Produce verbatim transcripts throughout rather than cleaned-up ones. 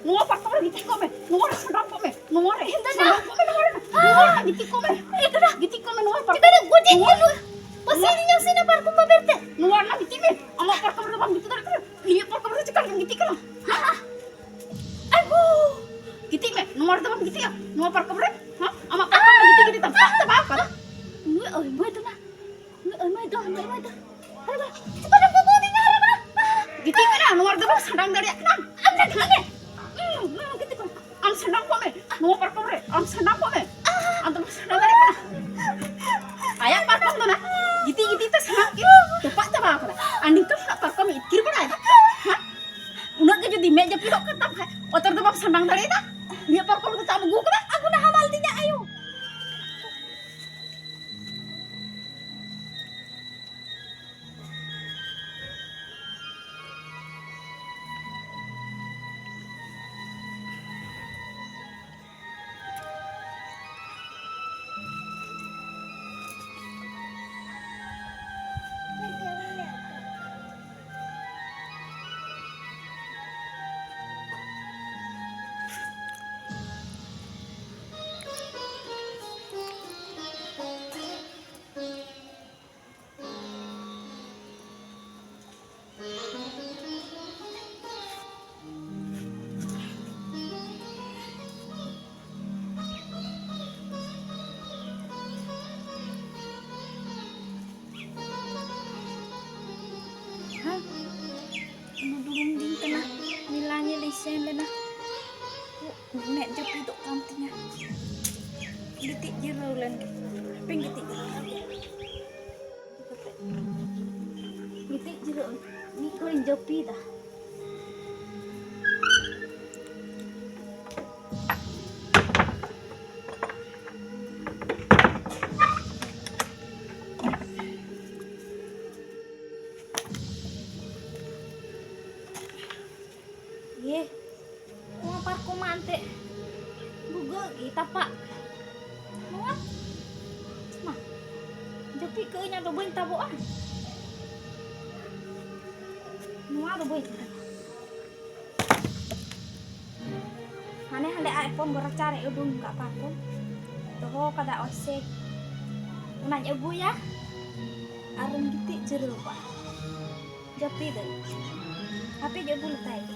ᱱᱚᱣᱟ ᱯᱟᱨᱠᱚᱢ ᱨᱮ ᱜᱤᱛᱤᱡ ᱠᱚᱜ ᱢᱮ, ᱱᱚᱣᱟ ᱨᱮ ᱥᱟᱰᱟᱝ ᱠᱚᱜ ᱢᱮ, ᱱᱚᱣᱟ ᱨᱮ ᱥᱟᱰᱟᱝ ᱠᱚᱜ ᱢᱮ, ᱱᱚᱣᱟ ᱨᱮ, ᱱᱚᱣᱟ ᱨᱮ ᱜᱤᱛᱤᱡ ᱠᱚᱜ ᱢᱮ, ᱱᱚᱣᱟ ᱨᱮ ᱜᱤᱛᱤᱡ ᱠᱚᱜ ᱢᱮ, ᱱᱚᱣᱟ ᱯᱟᱨᱠᱚᱢ ᱪᱮᱫᱟᱜ ᱮ ᱜᱚᱡᱮᱫ ᱱᱚᱣᱟ ᱠᱟᱱᱟ? ᱯᱟᱹᱥᱤ ᱤᱫᱤᱧᱟ ᱥᱮ ᱚᱱᱟ ᱯᱟᱨᱠᱚᱢ ᱵᱟᱵᱮᱨ ᱛᱮ? ᱱᱚᱣᱟ ᱨᱮ ᱜᱤᱛᱤᱡ ᱢᱮ, ᱟᱢᱟᱜ ᱯᱟᱨᱠᱚᱢ ᱨᱮ ᱵᱟᱢ ᱜᱤᱛᱤᱡ ᱫᱟᱲᱮᱭᱟᱜ ᱠᱟᱱᱟ, ᱤᱧᱟᱹᱜ ᱯᱟᱨᱠᱚᱢ ᱨᱮ ᱪᱮᱠᱟ ᱨᱮᱢ ᱜᱤᱛᱤᱡ ᱠᱟᱱᱟ? ᱟᱭ ᱜᱳ! ᱜᱤᱛᱤᱡ ᱢᱮ, ᱱᱚᱣᱟ ᱨᱮᱫᱚ ᱵᱟᱢ ᱜᱤᱛᱤᱡᱼᱟ, ᱱᱚᱣᱟ ᱯᱟᱨᱠᱚᱢ ᱨᱮ, ᱦᱮᱸ? ᱟᱢᱟᱜ ᱯᱟᱨᱠᱚᱢ ᱨᱮ ᱜᱤᱛᱤᱡ ᱜᱤᱛᱤᱡ ᱛᱟᱢ ᱥᱟᱵ ᱛᱮ ᱵᱟᱝ ᱠᱟᱱᱟ᱾ ᱩᱱᱟᱹᱜ ᱟᱹᱭ ᱢᱟᱹᱭ ᱫᱚ ᱱᱟ, ᱩᱱᱟᱹᱜ ᱟᱹᱭ ᱢᱟᱹᱭ ᱫᱚ, ᱩᱱᱟᱹᱜ ᱟᱹᱭ ᱢᱟᱹᱭ ᱫᱚ᱾ ᱟᱨᱮ ᱵᱟ, ᱪᱮᱫ ᱠᱚᱨᱮᱢ ᱜᱚᱜᱚ ᱤᱫᱤᱧᱟ, ᱟᱨᱮ ᱵᱟ? ᱜᱤᱛᱤᱡ ᱢᱮ ᱱᱟ, ᱱᱚᱣᱟ ᱨᱮᱫᱚ ᱵᱟᱢ ᱥᱟᱰᱟᱝ ᱫᱟᱲᱮᱭᱟᱜ ᱠᱟᱱᱟ᱾ ᱟᱢ ᱫᱚ ᱜᱤᱛᱤᱡ ᱢᱮ᱾ ᱩᱸ, ᱩᱸ, ᱜᱤᱛᱤᱡ ᱠᱚᱜ ᱢᱮ᱾ ᱟᱢ ᱥᱟᱰᱟᱝ ᱠᱚᱜ ᱢᱮ, ᱱᱚᱣᱟ ᱯᱟᱨᱠᱚᱢ ᱨᱮ, ᱟᱢ ᱥᱟᱰᱟᱝ ᱠᱚᱜ ᱢᱮ᱾ ᱟᱢ ᱫᱚ ᱵᱟᱢ ᱥᱟᱰᱟᱝ ᱫᱟᱲᱮᱭᱟᱜ ᱠᱟᱱᱟ᱾ ᱟᱭᱟᱜ ᱯᱟᱨᱠᱚᱢ ᱫᱚ ᱱᱟ, ᱜᱤᱛᱤᱡ ᱜᱤᱛᱤᱡ ᱛᱮ ᱥᱟᱱᱟᱢ ᱠᱤᱱ ᱛᱚᱯᱟᱜ ᱪᱟᱵᱟ ᱟᱠᱟᱫᱟ᱾ ᱟᱨ ᱱᱤᱛᱚᱜ ᱱᱟᱜ ᱯᱟᱨᱠᱚᱢ ᱤᱛᱠᱤᱨ ᱵᱟᱲᱟᱭᱮᱫᱟ᱾ ᱦᱮᱸ? ᱩᱱᱟᱹᱜ ᱜᱮ ᱡᱩᱫᱤ ᱢᱮᱫ ᱡᱟᱹᱯᱤᱫᱚᱜ ᱠᱟᱱ ᱛᱟᱢ ᱠᱷᱟᱡ, ᱚᱛᱚᱨ ᱫᱚ ᱵᱟᱢ ᱥᱟᱢᱟᱝ ᱫᱟᱲᱮᱭᱟᱫᱟ᱾ ᱤᱧᱟᱹᱜ ᱯᱟᱨᱠᱚᱢ ᱫᱚ ᱪᱟᱜ ᱮᱢ ᱟᱹᱜᱩ ᱠᱟᱫᱟ? ᱟᱹᱜᱩ ᱱᱟ ᱦᱟᱢᱟᱞ ᱛᱤᱧᱟ ᱟᱭᱳ᱾ ᱦᱮᱸ, ᱚᱱᱟ ᱫᱩᱲᱩᱵ ᱫᱤᱱ ᱠᱟᱱᱟ, ᱢᱮᱞᱟ ᱧᱮᱞ ᱤᱧ ᱥᱮᱱ ᱞᱮᱱᱟ᱾ ᱢᱮᱫ ᱡᱟᱹᱯᱤᱫᱚᱜ ᱠᱟᱱ ᱛᱤᱧᱟ᱾ ᱜᱤᱛᱤᱡ ᱡᱤᱨᱟᱹᱣ ᱞᱮᱱ ᱜᱮ᱾ ᱦᱟᱯᱮᱧ ᱜᱤᱛᱤᱡ ᱡᱤᱨᱟᱹᱜ ᱞᱮᱱ ᱜᱮ᱾ ᱜᱤᱛᱤᱡ ᱡᱤᱨᱟᱹᱜ ᱟᱹᱧ᱾ ᱢᱤᱫ ᱜᱷᱟᱹᱲᱤᱧ ᱡᱟᱹᱯᱤᱫᱟ᱾ ᱤᱭᱮ, ᱱᱚᱣᱟ ᱯᱟᱨᱠᱚᱢ ᱢᱟ ᱮᱱᱛᱮ ᱵᱷᱩᱜᱟᱹᱜ ᱜᱮ ᱛᱟᱯᱟᱜ᱾ ᱱᱚᱣᱟ ᱢᱟ ᱡᱟᱹᱯᱤᱫ ᱠᱟᱜ ᱟᱹᱧ, ᱟᱫᱚ ᱵᱟᱹᱧ ᱛᱟᱵᱚᱜᱼᱟ᱾ ᱱᱚᱣᱟ ᱫᱚ ᱵᱟᱹᱧ ᱤᱫᱤᱭᱟ᱾ ᱦᱟᱱᱮ ᱦᱟᱸᱰᱮ ᱟᱡ ᱦᱚᱯᱚᱱ ᱜᱚ ᱨᱟᱪᱟᱨᱮ ᱩᱰᱩᱝ ᱟᱠᱟᱫ ᱯᱟᱨᱠᱚᱢ ᱫᱚᱦᱚ ᱠᱟᱫᱟ ᱚᱭᱥᱮ᱾ ᱚᱱᱟᱧ ᱟᱹᱜᱩᱭᱟ ᱟᱨᱤᱧ ᱜᱤᱛᱤᱡ ᱡᱤᱨᱟᱹᱣ ᱠᱚᱜᱼᱟ᱾ ᱡᱟᱹᱯᱤᱫᱟᱹᱧ᱾ ᱦᱟᱯᱮᱧ ᱟᱹᱜᱩ ᱞᱮᱛᱟᱭ ᱜᱮ᱾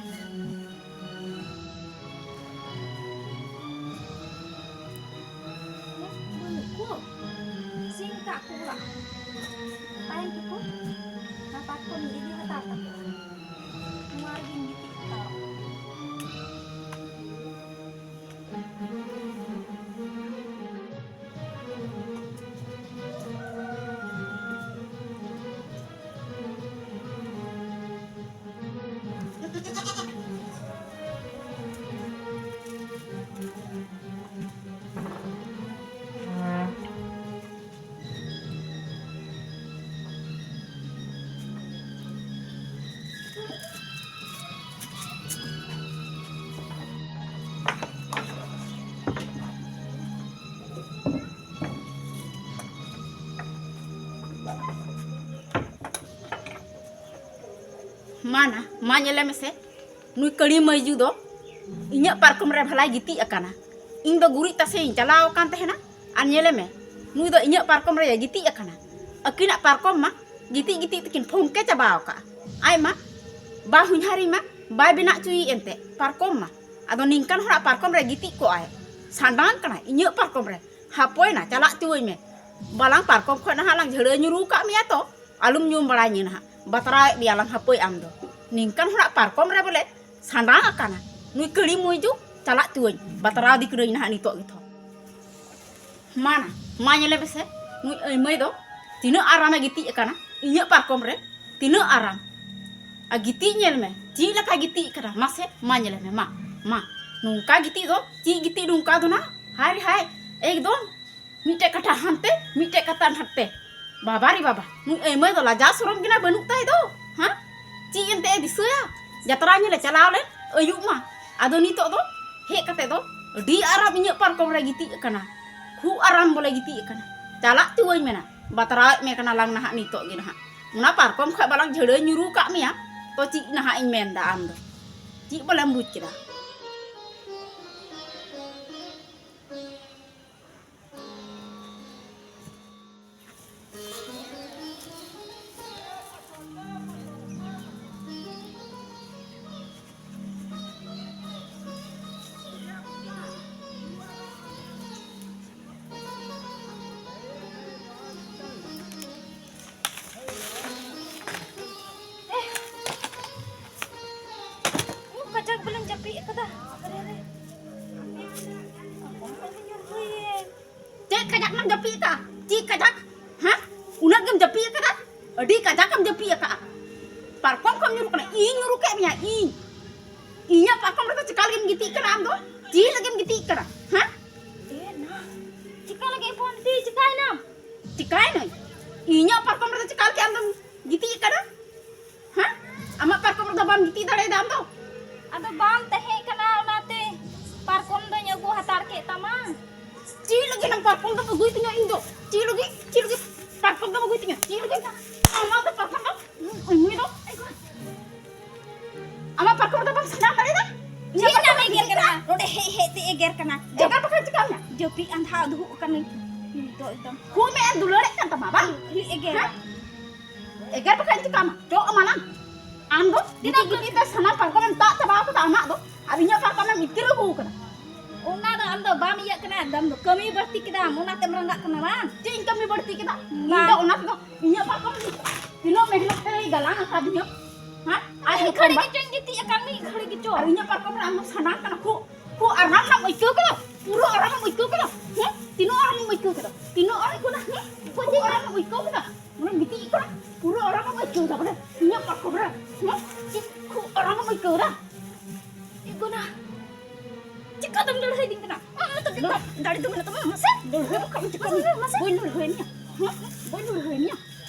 ᱵᱟᱹᱱᱩᱜ ᱠᱚ᱾ ᱥᱤᱧ ᱠᱟᱜ ᱠᱚ ᱚᱲᱟᱜ᱾ ᱛᱟᱭᱚᱢ ᱛᱮᱠᱚ ᱚᱱᱟ ᱯᱟᱨᱠᱚᱢ ᱤᱫᱤ ᱦᱟᱛᱟᱲ ᱛᱟᱠᱚᱣᱟ᱾ ᱱᱚᱣᱟ ᱨᱮᱜᱮᱧ ᱜᱤᱛᱤᱡ ᱦᱟᱛᱟᱲᱚᱜᱼᱟ᱾ ᱢᱟ ᱱᱟ, ᱢᱟ ᱧᱮᱞᱮ ᱢᱮᱥᱮ, ᱱᱩᱭ ᱠᱟᱹᱲᱤ ᱢᱟᱹᱭᱡᱩ ᱫᱚ ᱤᱧᱟᱹᱜ ᱯᱟᱨᱠᱚᱢ ᱨᱮ ᱵᱷᱟᱞᱟᱭ ᱜᱤᱛᱤᱡ ᱟᱠᱟᱱᱟ᱾ ᱤᱧ ᱫᱚ ᱜᱩᱨᱤᱡ ᱛᱟᱥᱮᱧ ᱪᱟᱞᱟᱣ ᱟᱠᱟᱱ ᱛᱟᱦᱮᱱᱟ, ᱟᱨ ᱧᱮᱞᱮ ᱢᱮ, ᱱᱩᱭ ᱫᱚ ᱤᱧᱟᱹᱜ ᱯᱟᱨᱠᱚᱢ ᱨᱮ ᱜᱤᱛᱤᱡ ᱟᱠᱟᱱᱟ᱾ ᱟᱹᱠᱤᱱᱟᱜ ᱯᱟᱨᱠᱚᱢ ᱢᱟ ᱜᱤᱛᱤᱡ ᱜᱤᱛᱤᱡ ᱛᱮᱠᱤᱱ ᱯᱷᱩᱝᱠᱮ ᱪᱟᱵᱟ ᱟᱠᱟᱜᱼᱟ᱾ ᱟᱡ ᱢᱟ ᱵᱟ ᱦᱚᱧᱦᱟᱨᱤᱧ ᱢᱟ ᱵᱟᱭ ᱵᱮᱱᱟᱣ ᱦᱚᱪᱚᱭᱮ ᱮᱱᱛᱮ ᱯᱟᱨᱠᱚᱢ ᱢᱟ᱾ ᱟᱫᱚ ᱱᱤᱝᱠᱟᱱ ᱦᱚᱲᱟᱜ ᱯᱟᱨᱠᱚᱢ ᱨᱮ ᱜᱤᱛᱤᱡ ᱠᱚᱜᱼᱟᱭ, ᱥᱟᱸᱰᱟᱝ ᱠᱟᱱᱟᱭ ᱤᱧᱟᱹᱜ ᱯᱟᱨᱠᱚᱢ ᱨᱮ᱾ ᱦᱟᱯᱳᱭ ᱱᱟ, ᱪᱟᱞᱟᱜ ᱪᱩᱣᱟᱹᱧ ᱢᱮ᱾ ᱵᱟᱞᱟᱝ ᱯᱟᱨᱠᱚᱢ ᱠᱷᱚᱱ ᱱᱟᱦᱟᱜ ᱞᱟᱝ ᱡᱷᱟᱹᱲᱟᱹ ᱧᱩᱨᱩ ᱠᱟᱜ ᱢᱮᱭᱟ ᱛᱚ, ᱟᱞᱚᱢ ᱧᱩᱢ ᱵᱟᱲᱟᱭ ᱧᱮ ᱱᱟᱦᱟᱜ᱾ ᱵᱟᱛᱨᱟᱣᱮᱫ ᱢᱮᱭᱟ ᱞᱟᱝ ᱦᱟᱯᱳᱭ ᱟᱢ ᱫᱚ᱾ ᱱᱤᱝᱠᱟᱱ ᱦᱚᱲᱟᱜ ᱯᱟᱨᱠᱚᱢ ᱨᱮ ᱵᱚᱞᱮ ᱥᱟᱸᱰᱟᱝ ᱟᱠᱟᱱᱟ ᱱᱩᱭ ᱠᱟᱹᱲᱤ ᱢᱩᱭᱡᱩ, ᱪᱟᱞᱟᱜ ᱪᱩᱣᱟᱹᱧ, ᱵᱟᱛᱨᱟᱣ ᱫᱤᱠᱲᱟᱹᱧ ᱱᱟᱦᱟᱜ ᱱᱤᱛᱚᱜ ᱜᱮᱛᱷᱚ᱾ ᱢᱟ ᱱᱟ, ᱢᱟ ᱧᱮᱞᱮ ᱢᱮᱥᱮ, ᱱᱩᱭ ᱟᱹᱭᱢᱟᱹᱭ ᱫᱚ ᱛᱤᱱᱟᱹᱜ ᱟᱨᱟᱢᱮ ᱜᱤᱛᱤᱡ ᱟᱠᱟᱱᱟ ᱤᱧᱟᱹᱜ ᱯᱟᱨᱠᱚᱢ ᱨᱮ, ᱛᱤᱱᱟᱹᱜ ᱟᱨᱟᱢ᱾ ᱟᱨ ᱜᱤᱛᱤᱡ ᱧᱮᱞ ᱢᱮ, ᱪᱮᱫ ᱞᱮᱠᱟᱭ ᱜᱤᱛᱤᱡ ᱟᱠᱟᱱᱟ, ᱢᱟᱥᱮ, ᱢᱟ ᱧᱮᱞᱮ ᱢᱮ, ᱢᱟ, ᱢᱟ, ᱱᱚᱝᱠᱟ ᱜᱤᱛᱤᱡ ᱫᱚ, ᱪᱮᱫ ᱜᱤᱛᱤᱡ ᱱᱚᱝᱠᱟ ᱫᱚ ᱱᱟ, ᱦᱟᱭ ᱨᱮ ᱦᱟᱭ, ᱮᱠᱫᱚᱢ ᱢᱤᱫᱴᱮᱡ ᱠᱟᱴᱟ ᱦᱟᱱᱛᱮ, ᱢᱤᱫᱴᱮᱡ ᱠᱟᱴᱟ ᱱᱟᱛᱮ᱾ ᱵᱟᱵᱟ ᱨᱮ ᱵᱟᱵᱟ, ᱱᱩᱭ ᱟᱹᱭᱢᱟᱹᱭ ᱫᱚ ᱞᱟᱡᱟᱣ ᱥᱚᱨᱚᱢ ᱜᱮ ᱱᱟ ᱵᱟᱹᱱᱩᱜ ᱛᱟᱭ ᱫᱚ, ᱦᱮᱸ? ᱪᱮᱫ ᱮᱱᱛᱮ ᱮ ᱫᱤᱥᱟᱹᱭᱟ? ᱡᱟᱛᱨᱟ ᱧᱮᱞᱮ ᱪᱟᱞᱟᱣ ᱞᱮᱱ ᱟᱹᱭᱩᱵ ᱢᱟ, ᱟᱫᱚ ᱱᱤᱛᱚᱜ ᱫᱚ ᱦᱮᱡ ᱠᱟᱛᱮ ᱫᱚ ᱟᱹᱰᱤ ᱟᱨᱟᱢ ᱤᱧᱟᱹᱜ ᱯᱟᱨᱠᱚᱢ ᱨᱮ ᱜᱤᱛᱤᱡ ᱟᱠᱟᱱᱟ, ᱠᱷᱩᱵ ᱟᱨᱟᱢ ᱵᱚᱞᱮ ᱜᱤᱛᱤᱡ ᱟᱠᱟᱱᱟ᱾ ᱪᱟᱞᱟᱜ ᱪᱩᱣᱟᱹᱧ ᱢᱮᱱᱟ, ᱵᱟᱛᱨᱟᱣᱮᱫ ᱢᱮ ᱠᱟᱱᱟ ᱞᱟᱝ ᱱᱟᱦᱟᱜ ᱱᱤᱛᱚᱜ ᱜᱮ ᱱᱟᱦᱟᱜ᱾ ᱚᱱᱟ ᱯᱟᱨᱠᱚᱢ ᱠᱷᱚᱡ ᱵᱟᱞᱟᱝ ᱡᱷᱟᱹᱲᱟᱹ ᱧᱩᱨᱩ ᱠᱟᱜ ᱢᱮᱭᱟ, ᱛᱚ ᱪᱮᱫ ᱱᱟᱦᱟᱜ ᱤᱧ ᱢᱮᱱᱫᱟ ᱟᱢ ᱫᱚ? ᱪᱮᱫ ᱵᱚᱞᱮᱢ ᱵᱩᱡᱽ ᱠᱮᱫᱟ? ᱠᱟᱡᱟᱠ ᱮᱢ ᱡᱟᱹᱯᱤᱫ ᱟᱠᱟᱫᱼᱟ? ᱪᱮᱫ ᱠᱟᱡᱟᱠ? ᱦᱮᱸ? ᱩᱱᱟᱹᱜ ᱜᱮᱢ ᱡᱟᱹᱯᱤᱫ ᱟᱠᱟᱫᱟ? ᱟᱹᱰᱤ ᱠᱟᱡᱟᱠ ᱮᱢ ᱡᱟᱹᱯᱤᱫ ᱟᱠᱟᱫᱼᱟ᱾ ᱯᱟᱨᱠᱚᱢ ᱠᱷᱚᱱ ᱧᱩᱨᱩᱜ ᱠᱟᱱᱟ᱾ ᱤᱧ ᱧᱩᱨᱩ ᱠᱮᱫ ᱢᱮᱭᱟ, ᱤᱧ᱾ ᱤᱧᱟᱹᱜ ᱯᱟᱨᱠᱚᱢ ᱨᱮᱫᱚ ᱪᱮᱠᱟ ᱞᱟᱹᱜᱤᱫ ᱮᱢ ᱜᱤᱛᱤᱡ ᱠᱟᱱᱟ ᱟᱢ ᱫᱚ? ᱪᱮᱫ ᱞᱟᱹᱜᱤᱫ ᱮᱢ ᱜᱤᱛᱤᱡ ᱠᱟᱱᱟ? ᱦᱮᱸ? ᱮ ᱱᱟ, ᱪᱮᱠᱟ ᱞᱟᱹᱜᱤᱫ ᱯᱷᱳᱱ ᱛᱮ ᱪᱮᱠᱟᱭᱱᱟᱢ? ᱪᱮᱠᱟᱭᱱᱟᱹᱧ? ᱤᱧᱟᱹᱜ ᱯᱟᱨᱠᱚᱢ ᱨᱮᱫᱚ ᱪᱮᱠᱟ ᱞᱟᱹᱜᱤᱫ ᱟᱢ ᱫᱚᱢ ᱜᱤᱛᱤᱡ ᱠᱟᱱᱟ? ᱦᱮᱸ? ᱟᱢᱟᱜ ᱯᱟᱨᱠᱚᱢ ᱨᱮᱫᱚ ᱵᱟᱢ ᱜᱤᱛᱤᱡ ᱫᱟᱲᱮᱭᱟᱫᱟ ᱟᱢ ᱫᱚ? ᱟᱫᱚ ᱵᱟᱢ ᱛᱟᱦᱮᱸ ᱠᱟᱱᱟ, ᱚᱱᱟᱛᱮ ᱯᱟᱨᱠᱚᱢ ᱫᱚᱧ ᱟᱹᱜᱩ ᱦᱟᱛᱟᱲ ᱠᱮᱫ ᱛᱟᱢᱟ᱾ ᱪᱮᱫ ᱞᱟᱹᱜᱤᱫ ᱟᱢ ᱯᱟᱨᱠᱚᱢ ᱫᱚᱢ ᱟᱹᱜᱩᱭ ᱛᱤᱧᱟ ᱤᱧ ᱫᱚ? ᱪᱮᱫ ᱞᱟᱹᱜᱤᱫ? ᱪᱮᱫ ᱞᱟᱹᱜᱤᱫ ᱯᱟᱨᱠᱚᱢ ᱫᱚᱢ ᱟᱹᱜᱩᱭ ᱛᱤᱧᱟ? ᱪᱮᱫ ᱞᱟᱹᱜᱤᱫ? ᱟᱢᱟᱜ ᱫᱚ ᱯᱟᱨᱠᱚᱢ ᱫᱚ, ᱩᱱᱤ ᱫᱚ ᱟᱢᱟᱜ ᱯᱟᱨᱠᱚᱢ ᱨᱮᱫᱚ ᱵᱟᱢ ᱥᱟᱱᱟᱢ ᱫᱟᱲᱮᱭᱟᱫᱟ? ᱪᱮᱫ ᱨᱮᱱᱟᱜ ᱮᱜᱮᱨ ᱠᱟᱱᱟ? ᱱᱚᱰᱮ ᱦᱮᱡ ᱦᱮᱡ ᱛᱮ ᱮᱜᱮᱨ ᱠᱟᱱᱟ᱾ ᱮᱜᱮᱨ ᱵᱟᱠᱷᱟᱱ ᱪᱤᱠᱟᱹ ᱢᱮᱭᱟ? ᱡᱟᱹᱯᱤᱫ ᱟᱸᱫᱷᱟ ᱫᱩᱲᱩᱵ ᱠᱟᱱᱟᱹᱧ ᱤᱧ ᱫᱚ ᱮᱠᱫᱚᱢ᱾ ᱠᱷᱩᱵ ᱮ ᱫᱩᱞᱟᱹᱲᱮᱫ ᱠᱟᱱ ᱛᱟᱢᱟ ᱵᱟᱝ? ᱦᱮᱸ? ᱮᱜᱮᱨ ᱵᱟᱠᱷᱟᱱ ᱪᱤᱠᱟᱹ ᱢᱟ? ᱪᱚᱜ ᱮᱢᱟᱱᱟᱢ᱾ ᱟᱢ ᱫᱚ ᱛᱤᱱᱟᱹᱜ ᱜᱤᱛᱤᱡ ᱜᱤᱛᱤᱡ ᱛᱮ ᱥᱟᱱᱟᱢ ᱯᱟᱨᱠᱚᱢ ᱮᱢ ᱛᱟᱜ ᱪᱟᱵᱟ ᱟᱠᱟᱫᱟ ᱟᱢᱟᱜ ᱫᱚ, ᱟᱨ ᱤᱧᱟᱹᱜ ᱯᱟᱨᱠᱚᱢ ᱮᱢ ᱤᱛᱤᱞ ᱟᱹᱜᱩ ᱟᱠᱟᱫᱟ᱾ ᱚᱱᱟ ᱫᱚ ᱟᱢ ᱫᱚ ᱵᱟᱢ ᱤᱭᱟᱹᱜ ᱠᱟᱱᱟ, ᱟᱢ ᱫᱚ ᱠᱟᱹᱢᱤ ᱵᱟᱹᱲᱛᱤ ᱠᱮᱫᱟᱢ, ᱚᱱᱟᱛᱮᱢ ᱨᱟᱸᱜᱟᱜ ᱠᱟᱱᱟ ᱵᱟᱝ? ᱪᱮᱫ ᱤᱧ ᱠᱟᱹᱢᱤ ᱵᱟᱹᱲᱛᱤ ᱠᱮᱫᱟ? ᱵᱟᱝ᱾ ᱤᱧ ᱫᱚ ᱚᱱᱟ ᱛᱮᱫᱚ ᱤᱧᱟᱹᱜ ᱯᱟᱨᱠᱚᱢ ᱛᱤᱱᱟᱹᱜ ᱢᱮᱦᱱᱚᱛ ᱛᱮ ᱜᱟᱞᱟᱝ ᱟᱠᱟᱫᱤᱧᱟᱹ, ᱦᱮᱸ? ᱟᱨ ᱢᱤᱫ ᱜᱷᱟᱹᱲᱤ ᱜᱮᱪᱚᱧ ᱜᱤᱛᱤᱡ ᱟᱠᱟᱱ, ᱢᱤᱫ ᱜᱷᱟᱹᱲᱤ ᱜᱮᱪᱚ᱾ ᱟᱨ ᱤᱧᱟᱹᱜ ᱯᱟᱨᱠᱚᱢ ᱨᱮ ᱟᱢ ᱫᱚᱢ ᱥᱟᱰᱟᱝ ᱠᱟᱱᱟ, ᱠᱷᱩᱵ, ᱠᱷᱩᱵ ᱟᱨᱟᱢ ᱮᱢ ᱟᱹᱭᱠᱟᱹᱣ ᱠᱮᱫᱟ? ᱯᱩᱨᱟᱹ ᱟᱨᱟᱢ ᱮᱢ ᱟᱹᱭᱠᱟᱹᱣ ᱠᱮᱫᱟ? ᱦᱮᱸ? ᱛᱤᱱᱟᱹᱜ ᱟᱨᱟᱢ ᱮᱢ ᱟᱹᱭᱠᱟᱹᱣ ᱠᱮᱫᱟ? ᱛᱤᱱᱟᱹᱜ ᱟᱨᱟᱢ ᱠᱷᱩᱵ ᱟᱨᱟᱢ ᱮᱢ ᱟᱹᱭᱠᱟᱹᱣ ᱠᱮᱫᱟ? ᱢᱟᱱᱮ ᱜᱤᱛᱤᱡ ᱠᱟᱱᱟ, ᱯᱩᱨᱟᱹ ᱟᱨᱟᱢ ᱮᱢ ᱟᱹᱭᱠᱟᱹᱣ ᱫᱟ, ᱵᱚᱞᱮ ᱤᱧᱟᱹᱜ ᱯᱟᱨᱠᱚᱢ ᱨᱮ, ᱦᱮᱸ? ᱪᱮᱫ ᱠᱷᱩᱵ ᱟᱨᱟᱢ ᱮᱢ ᱟᱹᱭᱠᱟᱹᱣ ᱫᱟ? ᱮ ᱜᱚᱱᱟ, ᱪᱤᱠᱟᱹᱛᱮᱢ ᱞᱟᱹᱲᱦᱟᱹᱭ ᱫᱤᱧ ᱠᱟᱱᱟ? ᱟᱢ ᱢᱚᱛᱚ ᱜᱮ ᱫᱟᱲᱮ ᱫᱚ ᱢᱮᱱᱟᱜ ᱛᱟᱢᱟ, ᱢᱟᱥᱮ ᱞᱟᱹᱲᱦᱟᱹᱭ ᱵᱟᱠᱷᱟᱡ ᱪᱤᱠᱟᱹ ᱢᱟᱥᱮ, ᱢᱟᱥᱮ᱾ ᱵᱟᱹᱧ ᱞᱟᱹᱲᱦᱟᱹᱭ ᱢᱮᱭᱟ, ᱦᱮᱸ? ᱵᱟᱹᱧ ᱞᱟᱹᱲᱦᱟᱹᱭ ᱢᱮᱭᱟ᱾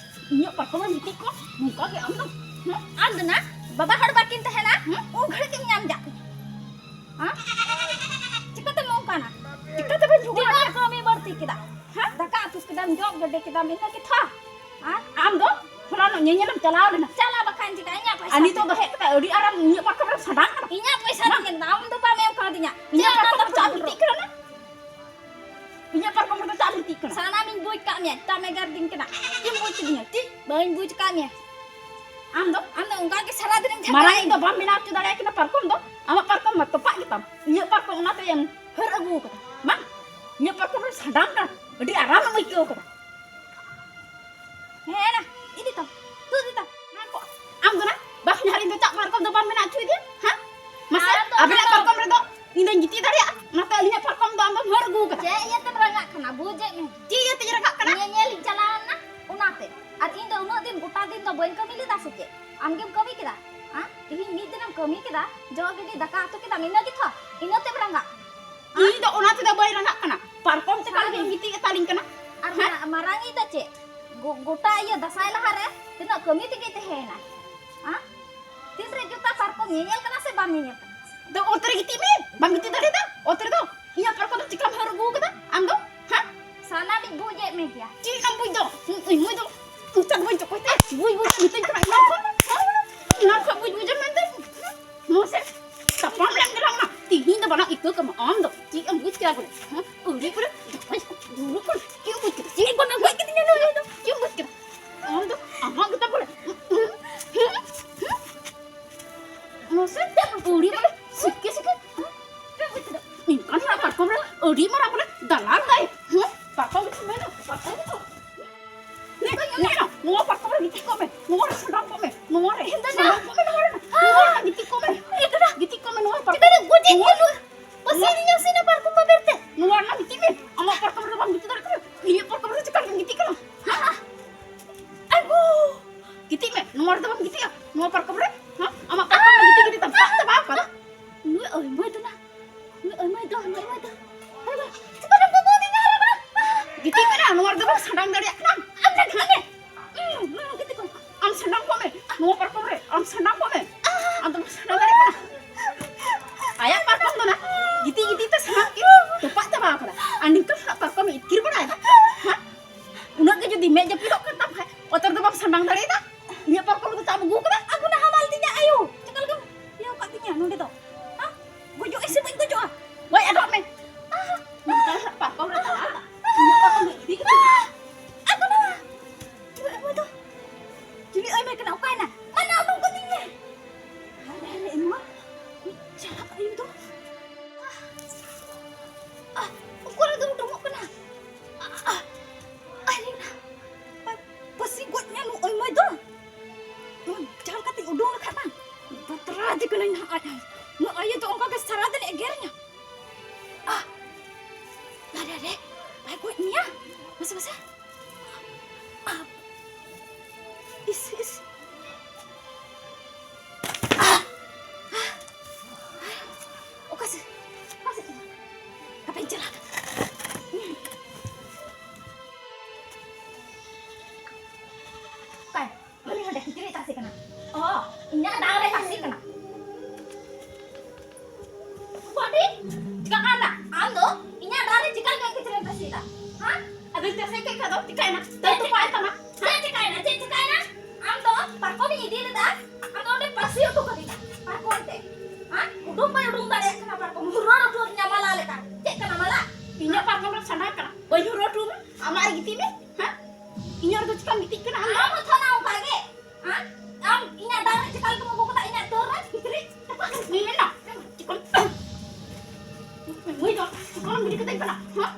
ᱤᱧᱟᱹᱜ ᱯᱟᱨᱠᱚᱢ ᱨᱮ ᱜᱤᱛᱤᱡ ᱠᱚ ᱱᱚᱝᱠᱟ ᱜᱮ ᱟᱢ ᱫᱚ, ᱦᱮᱸ? ᱟᱢ ᱫᱚ ᱱᱟ, ᱵᱟᱵᱟ ᱦᱚᱲ ᱵᱟᱹᱠᱤᱱ ᱛᱟᱦᱮᱱᱟ, ᱦᱮᱸ? ᱩᱱ ᱜᱷᱟᱹᱲᱤᱡ ᱜᱮᱢ ᱧᱟᱢ ᱡᱟᱜ ᱠᱚ᱾ ᱦᱮᱸ? ᱪᱤᱠᱟᱹᱛᱮᱢ ᱱᱚᱝᱠᱟᱱᱟ? ᱪᱤᱠᱟᱹᱛᱮ ᱵᱟᱹᱧ ᱡᱷᱚᱜᱽᱲᱟᱜ ᱛᱤᱱᱟᱹᱜ ᱠᱟᱹᱢᱤ ᱵᱟᱹᱲᱛᱤ ᱠᱮᱫᱟ? ᱦᱮᱸ? ᱫᱟᱠᱟ ᱩᱛᱩ ᱠᱮᱫᱟᱢ, ᱡᱚᱜ ᱜᱤᱰᱤ ᱠᱮᱫᱟᱢ, ᱤᱱᱟᱹ ᱜᱮ ᱛᱷᱚ? ᱦᱮᱸ? ᱟᱢ ᱫᱚ ᱦᱚᱞᱟᱱᱚᱜ ᱧᱮᱧᱮᱞᱮᱢ ᱪᱟᱞᱟᱣ ᱞᱮᱱᱟ᱾ ᱪᱟᱞᱟᱣ ᱵᱟᱠᱷᱟᱱ ᱪᱮᱠᱟ? ᱤᱧᱟᱜ ᱯᱚᱭᱥᱟ ᱟᱨ ᱱᱤᱛᱚᱜ ᱫᱚ ᱦᱮᱡ ᱠᱟᱛᱮ ᱟᱹᱰᱤ ᱟᱨᱟᱢ ᱤᱧᱟᱹᱜ ᱯᱟᱨᱠᱚᱢ ᱨᱮᱢ ᱥᱟᱰᱟᱝ ᱠᱟᱱᱟ᱾ ᱤᱧᱟᱜ ᱯᱚᱭᱥᱟ ᱢᱟ᱾ ᱛᱮᱧ ᱧᱮᱞ ᱫᱟ, ᱟᱢ ᱫᱚ ᱵᱟᱢ ᱮᱢ ᱠᱟᱣᱫᱤᱧᱟ᱾ ᱤᱧᱟᱹᱜ ᱪᱮᱫ ᱯᱟᱨᱠᱚᱢ ᱨᱮ ᱪᱟᱜ ᱟᱢ ᱵᱤᱛᱤᱡ ᱠᱟᱱᱟ ᱱᱟ? ᱤᱧᱟᱹᱜ ᱯᱟᱨᱠᱚᱢ ᱨᱮᱫᱚ ᱪᱟᱜ ᱟᱢ ᱵᱤᱛᱤᱡ ᱠᱟᱱᱟ? ᱥᱟᱱᱟᱢᱤᱧ ᱵᱩᱡᱽ ᱠᱟᱜ ᱢᱮᱭᱟ, ᱪᱮᱫᱟᱜ ᱮᱢ ᱮᱜᱮᱨ ᱫᱤᱧ ᱠᱟᱱᱟ? ᱪᱮᱫ ᱮᱢ ᱵᱩᱡᱽ ᱠᱤᱫᱤᱧᱟ? ᱪᱮᱫ? ᱵᱟᱹᱧ ᱵᱩᱡᱽ ᱠᱟᱜ ᱢᱮᱭᱟ᱾ ᱟᱢ ᱫᱚ? ᱟᱢ ᱫᱚ ᱚᱱᱠᱟ ᱜᱮ ᱥᱟᱨᱟ ᱫᱤᱱᱮᱢ ᱢᱟᱨᱟᱝ ᱡᱷᱟᱜᱽᱲᱟᱭᱟ᱾ ᱤᱧ ᱫᱚ ᱵᱟᱢ ᱵᱮᱱᱟᱣ ᱦᱚᱪᱚ ᱫᱟᱲᱮᱭᱟᱜ ᱠᱟᱱᱟ ᱯᱟᱨᱠᱚᱢ ᱫᱚ? ᱟᱢᱟᱜ ᱯᱟᱨᱠᱚᱢ ᱢᱟ ᱛᱚᱯᱟᱜ ᱜᱮᱛᱟᱢ᱾ ᱤᱧᱟᱹᱜ ᱯᱟᱨᱠᱚᱢ ᱚᱱᱟᱛᱮ ᱮᱢ ᱦᱟᱹᱨ ᱟᱹᱜᱩ ᱠᱟᱫᱟ᱾ ᱵᱟᱝ, ᱤᱧᱟᱹᱜ ᱯᱟᱨᱠᱚᱢ ᱨᱮᱢ ᱥᱟᱰᱟᱝ ᱠᱟᱱᱟ, ᱟᱹᱰᱤ ᱟᱨᱟᱢ ᱮᱢ ᱟᱹᱭᱠᱟᱹᱣ ᱠᱟᱫᱟ᱾ ᱦᱮᱸ ᱱᱟ, ᱤᱫᱤ ᱛᱟᱢ, ᱛᱩᱫ ᱤᱫᱤ ᱛᱟᱢ᱾ ᱟᱢ ᱫᱚ ᱱᱟ, ᱵᱟᱦᱧᱟᱨ ᱤᱧ ᱫᱚ ᱪᱟᱜ ᱯᱟᱨᱠᱚᱢ ᱫᱚ ᱵᱟᱢ ᱵᱮᱱᱟᱣ ᱦᱚᱪᱚᱭᱮᱫᱤᱧᱟ, ᱦᱮᱸ? ᱢᱟᱥᱮ, ᱟᱢ ᱫᱚ ᱟᱵᱮᱱᱟᱜ ᱚᱱᱟ ᱫᱚ ᱯᱟᱨᱠᱚᱢ ᱨᱮᱫᱚ ᱤᱧ ᱫᱚᱧ ᱜᱤᱛᱤᱡ ᱫᱟᱲᱮᱭᱟᱜᱼᱟ, ᱚᱱᱟᱛᱮ ᱟᱹᱞᱤᱧᱟᱜ ᱯᱟᱨᱠᱚᱢ ᱫᱚ ᱟᱢ ᱫᱚᱢ ᱦᱟᱹᱨ ᱟᱹᱜᱩ ᱠᱟᱫᱟ᱾ ᱪᱮᱫ ᱤᱭᱟᱹᱛᱮᱢ ᱨᱟᱸᱜᱟᱜ ᱠᱟᱱᱟ? ᱵᱩᱡᱮᱫ ᱢᱮ᱾ ᱪᱮᱫ ᱤᱭᱟᱹᱛᱮᱧ ᱨᱟᱸᱜᱟᱜ ᱠᱟᱱᱟ? ᱧᱮᱧᱮᱞᱤᱧ ᱪᱟᱞᱟᱣ ᱞᱮᱱᱟ, ᱚᱱᱟᱛᱮ᱾ ᱟᱨ ᱤᱧ ᱫᱚ ᱩᱱᱟᱹᱜ ᱫᱤᱱ ᱜᱚᱴᱟ ᱫᱤᱱ ᱫᱚ ᱵᱟᱹᱧ ᱠᱟᱹᱢᱤ ᱞᱮᱫᱟ ᱥᱮ ᱪᱮᱫ? ᱟᱢ ᱜᱮᱢ ᱠᱟᱹᱢᱤ ᱠᱮᱫᱟ? ᱦᱮᱸ? ᱛᱤᱦᱤᱧ ᱢᱤᱫ ᱫᱤᱱᱮᱢ ᱠᱟᱹᱢᱤ ᱠᱮᱫᱟ, ᱡᱚᱜ ᱜᱤᱰᱤ, ᱫᱟᱠᱟ ᱩᱛᱩ ᱠᱮᱫᱟᱢ, ᱤᱱᱟᱹ ᱜᱮᱛᱚ? ᱤᱱᱟᱹ ᱛᱮᱢ ᱨᱟᱸᱜᱟᱜ? ᱤᱧ ᱫᱚ ᱚᱱᱟ ᱛᱮᱫᱚ ᱵᱟᱹᱧ ᱨᱟᱸᱜᱟᱜ ᱠᱟᱱᱟ᱾ ᱯᱟᱨᱠᱚᱢ ᱪᱮᱛᱟᱱ ᱨᱮᱜᱮᱢ ᱜᱤᱛᱤᱡ ᱠᱟᱛᱟᱞᱤᱧ ᱠᱟᱱᱟ᱾ ᱟᱨ ᱦᱮᱸ? ᱢᱟ-, ᱢᱟᱨᱟᱝ ᱤᱡ ᱫᱚ ᱪᱮᱫ? ᱜᱚ-, ᱜᱚᱴᱟ ᱤᱭᱟᱹ ᱫᱟᱸᱥᱟᱭ ᱞᱟᱦᱟᱨᱮ ᱛᱤᱱᱟᱹᱜ ᱠᱟᱹᱢᱤ ᱛᱮᱜᱮ ᱛᱟᱦᱮᱸᱭᱮᱱᱟ᱾ ᱦᱮᱸ? ᱛᱤᱱᱨᱮ ᱡᱩᱛᱟ ᱯᱟᱨᱠᱚᱢ ᱧᱮᱧᱮᱞ ᱠᱟᱱᱟ ᱥᱮ ᱵᱟᱢ ᱧᱮᱧᱮᱞ ᱠᱟᱱᱟ? ᱫᱚ ᱚᱛ ᱨᱮ ᱜᱤᱛᱤᱡ ᱢᱮ, ᱵᱟᱢ ᱜᱤᱛᱤᱡ ᱫᱟᱲᱮᱭᱟᱫᱟ? ᱚᱛ ᱨᱮᱫᱚ ᱤᱧᱟᱹᱜ ᱯᱟᱨᱠᱚᱢ ᱫᱚ ᱪᱤᱠᱟᱢ ᱦᱟᱹᱨ ᱟᱹᱜᱩ ᱠᱟᱫᱟ ᱟᱢ ᱫᱚ? ᱦᱮᱸ? ᱥᱟᱱᱟᱢᱤᱧ ᱵᱩᱡᱮᱫ ᱢᱮ ᱜᱮᱭᱟ᱾ ᱪᱮᱫ ᱮᱢ ᱵᱩᱡ ᱫᱚ? ᱤᱧ ᱢᱩᱭ ᱫᱚ ᱢᱚᱪᱟ ᱫᱚ ᱵᱟᱹᱧ ᱪᱚᱠᱚᱭ ᱛᱮ, ᱵᱩᱡ ᱵᱩᱡ ᱢᱤᱛᱟᱹᱧ ᱠᱟᱱᱟ ᱮᱱᱟᱝ ᱠᱷᱚᱱ, ᱦᱮᱸ? ᱮᱱᱟᱝ ᱠᱷᱚᱱ ᱵᱩᱡ ᱵᱩᱡ ᱮᱢ ᱢᱮᱱᱛᱮ᱾ ᱢᱟᱥᱮ, ᱛᱟᱯᱟᱢ ᱞᱮᱢ ᱜᱮᱞᱟᱝ ᱱᱟ᱾ ᱛᱤᱦᱤᱧ ᱫᱚ ᱵᱟᱱᱟ ᱤᱠᱟᱹ ᱠᱟᱢᱟ ᱟᱢ ᱫᱚ᱾ ᱪᱮᱫ ᱮᱢ ᱵᱩᱡ ᱠᱮᱫᱟ ᱵᱚᱞᱮ? ᱦᱮᱸ? ᱟᱹᱣᱲᱤ ᱠᱚᱨᱮ ᱫᱟᱠᱟᱭ ᱫᱩᱲᱩᱵ ᱠᱟᱱᱟ᱾ ᱪᱮᱫ ᱮᱢ ᱵᱩᱡ ᱠᱮᱫᱟ? ᱪᱮᱫ ᱵᱟᱱᱟ ᱜᱚᱡ ᱠᱤᱫᱤᱧᱟ ᱱᱩᱭ ᱫᱚ? ᱪᱮᱫ ᱮᱢ ᱵᱩᱡ ᱠᱮᱫᱟ? ᱟᱢ ᱫᱚ ᱟᱢᱟᱜ ᱜᱮᱛᱟ ᱵᱚᱞᱮ᱾ ᱢᱟᱥᱮ, ᱟᱹᱣᱲᱤ ᱵᱚᱞᱮ ᱥᱤᱠᱮ ᱥᱤᱠᱮ᱾ ᱪᱮᱫ ᱮᱢ ᱵᱩᱡ ᱠᱮᱫᱟ? ᱤᱱᱠᱟᱱ ᱦᱚᱲᱟᱜ ᱯᱟᱨᱠᱚᱢ ᱨᱮ ᱟᱹᱰᱤ ᱢᱟᱨᱟᱝ ᱵᱚᱞᱮ ᱫᱟᱞᱟᱞ ᱫᱟᱭ᱾ ᱦᱮᱸ? ᱯᱟᱨᱠᱚᱢ ᱜᱮ ᱢᱮᱱᱟ, ᱯᱟᱨᱠᱚᱢ ᱜᱮ᱾ ᱱᱮ, ᱱᱮ, ᱱᱚᱣᱟ ᱯᱟᱨᱠᱚᱢ ᱨᱮ ᱜᱤᱛᱤᱡ ᱠᱚᱜ ᱢᱮ, ᱱᱚᱣᱟ ᱨᱮ ᱥᱟᱰᱟᱝ ᱠᱚᱜ ᱢᱮ, ᱱᱚᱣᱟ ᱨᱮ ᱥᱟᱰᱟᱝ ᱠᱚᱜ ᱢᱮ, ᱱᱚᱣᱟ ᱨᱮ, ᱱᱚᱣᱟ ᱨᱮ ᱜᱤᱛᱤᱡ ᱠᱚᱜ ᱢᱮ᱾ ᱜᱤᱛᱤᱡ ᱠᱚᱜ ᱢᱮ, ᱱᱚᱣᱟ ᱯᱟᱨᱠᱚᱢ ᱨᱮ᱾ ᱱᱚᱣᱟ ᱨᱮ ᱜᱤᱛᱤᱡ ᱢᱮ᱾ ᱟᱢᱟᱜ ᱯᱟᱨᱠᱚᱢ ᱨᱮ ᱵᱟᱢ ᱜᱤᱛᱤᱡ ᱫᱟᱲᱮᱭᱟᱜ ᱠᱟᱱᱟ, ᱤᱧᱟᱹᱜ ᱯᱟᱨᱠᱚᱢ ᱨᱮ ᱪᱮᱠᱟ ᱨᱮᱢ ᱜᱤᱛᱤᱡ ᱠᱟᱱᱟ? ᱟᱭᱜᱳ! ᱜᱤᱛᱤᱡ ᱢᱮ, ᱱᱚᱣᱟ ᱨᱮᱫᱚ ᱵᱟᱢ ᱜᱤᱛᱤᱡᱼᱟ, ᱱᱚᱣᱟ ᱯᱟᱨᱠᱚᱢ ᱨᱮ᱾ ᱦᱮᱸ? ᱟᱢᱟᱜ ᱯᱟᱨᱠᱚᱢ ᱨᱮ ᱜᱤᱛᱤᱡ ᱜᱤᱛᱤᱡ ᱛᱟᱢ ᱥᱟᱵ ᱪᱟᱵᱟ ᱟᱠᱟᱫᱟ᱾ ᱱᱩᱭ ᱟᱭᱢᱟᱭ ᱫᱚ ᱱᱟ, ᱱᱩᱭ ᱟᱭᱢᱟᱭ ᱫᱚ, ᱱᱩᱭ ᱟᱭᱢᱟᱭ ᱫᱚ᱾ ᱟᱨᱮ ᱵᱟ, ᱪᱮᱫ ᱠᱚ ᱜᱚᱜᱚ ᱫᱤᱧᱟ, ᱟᱨᱮ ᱵᱟ᱾ ᱜᱤᱛᱤᱡ ᱢᱮ ᱱᱟ, ᱱᱚᱣᱟ ᱨᱮᱫᱚ ᱵᱟᱢ ᱥᱟᱰᱟᱝ ᱫᱟᱲᱮᱭᱟᱜ ᱠᱟᱱᱟ᱾ ᱟᱢ ᱫᱚ ᱜᱤᱛᱤᱡ ᱢᱮ᱾ ᱩᱸ, ᱩᱸ, ᱜᱤᱛᱤᱡ ᱠᱚᱜ ᱢᱮ᱾ ᱟᱢ ᱥᱟᱰᱟᱝ ᱠᱚᱜ ᱢᱮ, ᱱᱚᱣᱟ ᱯᱟᱨᱠᱚᱢ ᱨᱮ, ᱟᱢ ᱥᱟᱰᱟᱝ ᱠᱚᱜ ᱢᱮ᱾ ᱟᱢ ᱫᱚ ᱵᱟᱢ ᱥᱟᱰᱟᱝ ᱫᱟᱲᱮᱭᱟᱜ ᱠᱟᱱᱟ᱾ ᱟᱭᱟᱜ ᱯᱟᱨᱠᱚᱢ ᱫᱚ ᱱᱟ, ᱜᱤᱛᱤᱡ ᱜᱤᱛᱤᱡ ᱛᱮ ᱥᱟᱱᱟᱢ ᱠᱤᱱ ᱛᱚᱯᱟᱜ ᱪᱟᱵᱟ ᱟᱠᱟᱫᱟ᱾ ᱟᱨ ᱱᱤᱛᱚᱜ ᱦᱟᱸᱜ ᱯᱟᱨᱠᱚᱢ ᱮ ᱤᱛᱠᱤᱨ ᱵᱟᱲᱟᱭᱮᱫᱟ᱾ ᱦᱮᱸ? ᱩᱱᱟᱹᱜ ᱜᱮ ᱡᱩᱫᱤ ᱢᱮᱫ ᱡᱟᱹᱯᱤᱫᱚᱜ ᱠᱟᱱ ᱛᱟᱢ ᱠᱷᱟᱡ, ᱚᱛᱚᱨ ᱫᱚ ᱵᱟᱢ ᱥᱟᱢᱟᱝ ᱫᱟᱲᱮᱭᱟᱫᱟ᱾ ᱤᱧᱟᱹᱜ ᱯᱟᱨᱠᱚᱢ ᱨᱮᱫᱚ ᱪᱟᱢ ᱟᱹᱜᱩ ᱠᱟᱫᱟ᱾ ᱟᱹᱜᱩ ᱱᱟ ᱦᱟᱢᱟᱞ ᱛᱤᱧᱟ ᱟᱭᱳ᱾ ᱪᱮᱠᱟ ᱞᱮᱠᱟᱢ ᱤᱭᱟᱹ ᱟᱠᱟᱫ ᱛᱤᱧᱟ ᱱᱚᱸᱰᱮ ᱫᱚ? ᱦᱮᱸ? ᱜᱚᱡᱚᱜ ᱟᱹᱧ ᱥᱮ ᱵᱟᱹᱧ ᱜᱚᱡᱚᱜᱼᱟ? ᱜᱚᱡ ᱟᱫᱚᱜ ᱢᱮ᱾ ᱱᱚᱝᱠᱟ ᱦᱟᱸᱜ ᱯᱟᱨᱠᱚᱢ ᱨᱮ ᱫᱟᱬᱟ, ᱤᱧᱟᱹᱜ ᱯᱟᱨᱠᱚᱢ ᱫᱚ ᱤᱫᱤ ᱠᱟᱛᱮ᱾ ᱟᱹᱜᱩ ᱱᱟ᱾ ᱪᱤᱞᱤ ᱟᱭᱳ ᱫᱚ? ᱪᱤᱞᱤ ᱟᱭᱳ ᱠᱟᱱᱟ? ᱚᱠᱟᱭᱮᱱᱟ? ᱢᱟᱱᱟ ᱩᱰᱩᱝ ᱠᱟᱹᱫᱤᱧ ᱢᱮ᱾ ᱦᱟᱭ ᱦᱟᱭ, ᱤᱧ ᱢᱟ ᱪᱟᱞᱟᱜ ᱟᱹᱧ ᱫᱚ᱾ ᱟᱦ, ᱚᱠᱟ ᱨᱮᱫᱚ ᱩᱰᱩᱝᱚᱜ ᱠᱟᱱᱟ? ᱟᱦ, ᱟᱦ, ᱟᱨᱮ ᱱᱟ, ᱯᱟ-, ᱯᱟᱹᱥᱤ ᱜᱚᱡ ᱧᱟ ᱱᱩᱭ ᱟᱭᱢᱟᱭ ᱫᱚ᱾ ᱱᱚᱣᱟ ᱡᱟᱦᱟᱸ ᱞᱮᱠᱟᱛᱮᱧ ᱩᱰᱩᱝ ᱞᱮᱠᱷᱟᱡ ᱵᱟᱝ, ᱵᱟᱛᱨᱟ ᱫᱮ ᱠᱟᱹᱱᱟᱹᱧ ᱱᱟᱦᱟᱜ ᱟᱡ ᱟᱭᱳ᱾ ᱱᱩᱭ ᱟᱭᱳ ᱫᱚ ᱚᱱᱠᱟ ᱜᱮ ᱥᱟᱨᱟ ᱫᱤᱱ ᱮᱜᱮᱨᱤᱧᱟ᱾ ᱟᱦ, ᱢᱟᱥᱮ᱾ ᱤᱥ, ᱤᱥ᱾ ᱚᱠᱟ ᱥᱮᱫ? ᱚᱠᱟ ᱥᱮᱫ ᱪᱟᱞᱟᱜ? ᱦᱟᱯᱮᱧ ᱪᱟᱞᱟᱜ᱾ ᱚᱠᱟᱭ? ᱩᱱᱤ ᱦᱟᱸᱰᱮ ᱠᱤᱪᱨᱤᱡ ᱛᱟᱥᱮ ᱠᱟᱱᱟ᱾ ᱚ, ᱤᱧᱟᱹᱜ ᱫᱟᱜ ᱨᱮ ᱛᱟᱥᱮ ᱠᱟᱱᱟ᱾ ᱵᱚᱰᱤ, ᱪᱤᱠᱟᱹᱜ ᱠᱟᱱᱟ? ᱟᱢ ᱫᱚ ᱤᱧᱟᱹᱜ ᱫᱟᱜ ᱨᱮ ᱪᱤᱠᱟᱹ ᱞᱮᱠᱟ ᱠᱤᱪᱨᱤᱡ ᱮᱢ ᱛᱟᱥᱮᱭᱮᱫᱟ? ᱦᱮᱸ? ᱟᱫᱚᱧ ᱛᱟᱥᱮ ᱠᱮᱫ ᱠᱷᱟᱱ ᱫᱚ ᱪᱤᱠᱟᱹᱭᱮᱱᱟ? ᱫᱟᱹᱞ ᱛᱚᱯᱟᱭᱮᱱ ᱛᱟᱢᱟ᱾ ᱪᱮᱫ ᱪᱤᱠᱟᱹᱭᱮᱱᱟ? ᱪᱮᱫ ᱪᱤᱠᱟᱹᱭᱮᱱᱟ? ᱟᱢ ᱫᱚ ᱯᱟᱨᱠᱚᱢ ᱤᱧ ᱤᱫᱤ ᱞᱮᱫᱟ, ᱟᱢ ᱫᱚ ᱚᱸᱰᱮ ᱯᱟᱹᱥᱤ ᱦᱚᱴᱚ ᱠᱟᱹᱫᱤᱧᱟ ᱯᱟᱨᱠᱚᱢ ᱛᱮ᱾ ᱦᱮᱸ? ᱩᱰᱩᱝ ᱵᱟᱹᱧ ᱩᱰᱩᱝ ᱫᱟᱲᱮᱭᱟᱜ ᱠᱟᱱᱟ ᱯᱟᱨᱠᱚᱢ, ᱦᱩᱨᱟᱹᱲ ᱦᱚᱴᱚ ᱟᱹᱫᱤᱧᱟ ᱢᱟᱞᱟ ᱞᱮᱠᱟ᱾ ᱪᱮᱫ ᱠᱟᱱᱟ ᱢᱟᱞᱟ? ᱤᱧᱟᱹᱜ ᱯᱟᱨᱠᱚᱢ ᱨᱮ ᱥᱟᱸᱰᱟᱣ ᱠᱟᱱᱟ, ᱵᱟᱹᱧ ᱦᱩᱨᱟᱹᱲ ᱦᱚᱴᱚ ᱟᱢᱟ? ᱟᱢᱟᱜ ᱨᱮ ᱜᱤᱛᱤᱡ ᱢᱮ᱾ ᱦᱮᱸ? ᱤᱧᱟᱹᱜ ᱨᱮᱫᱚ ᱪᱤᱠᱟᱢ ᱜᱤᱛᱤᱡ ᱠᱟᱱᱟ ᱟᱢ ᱫᱚ? ᱟᱢ ᱦᱚᱸ ᱛᱷᱚ ᱱᱟ ᱚᱱᱠᱟ ᱜᱮ᱾ ᱦᱮᱸ? ᱟᱢ ᱤᱧᱟᱹᱜ ᱫᱟᱜ ᱨᱮ ᱪᱤᱠᱟ ᱞᱮᱠᱟᱢ ᱟᱹᱜᱩ ᱠᱟᱫᱟ, ᱤᱧᱟᱹᱜ ᱫᱟᱹᱲ ᱨᱮ ᱠᱤᱪᱨᱤᱡ ᱪᱟᱯᱟᱫ ᱠᱟᱛᱮ ᱢᱮᱱᱟ᱾ ᱪᱤᱠᱟᱹᱢ, ᱢᱟᱹᱭ ᱫᱚ ᱪᱤᱠᱟᱹᱢ ᱜᱤᱰᱤ ᱠᱟᱛᱮᱧ ᱠᱟᱱᱟ? ᱦᱮᱸ?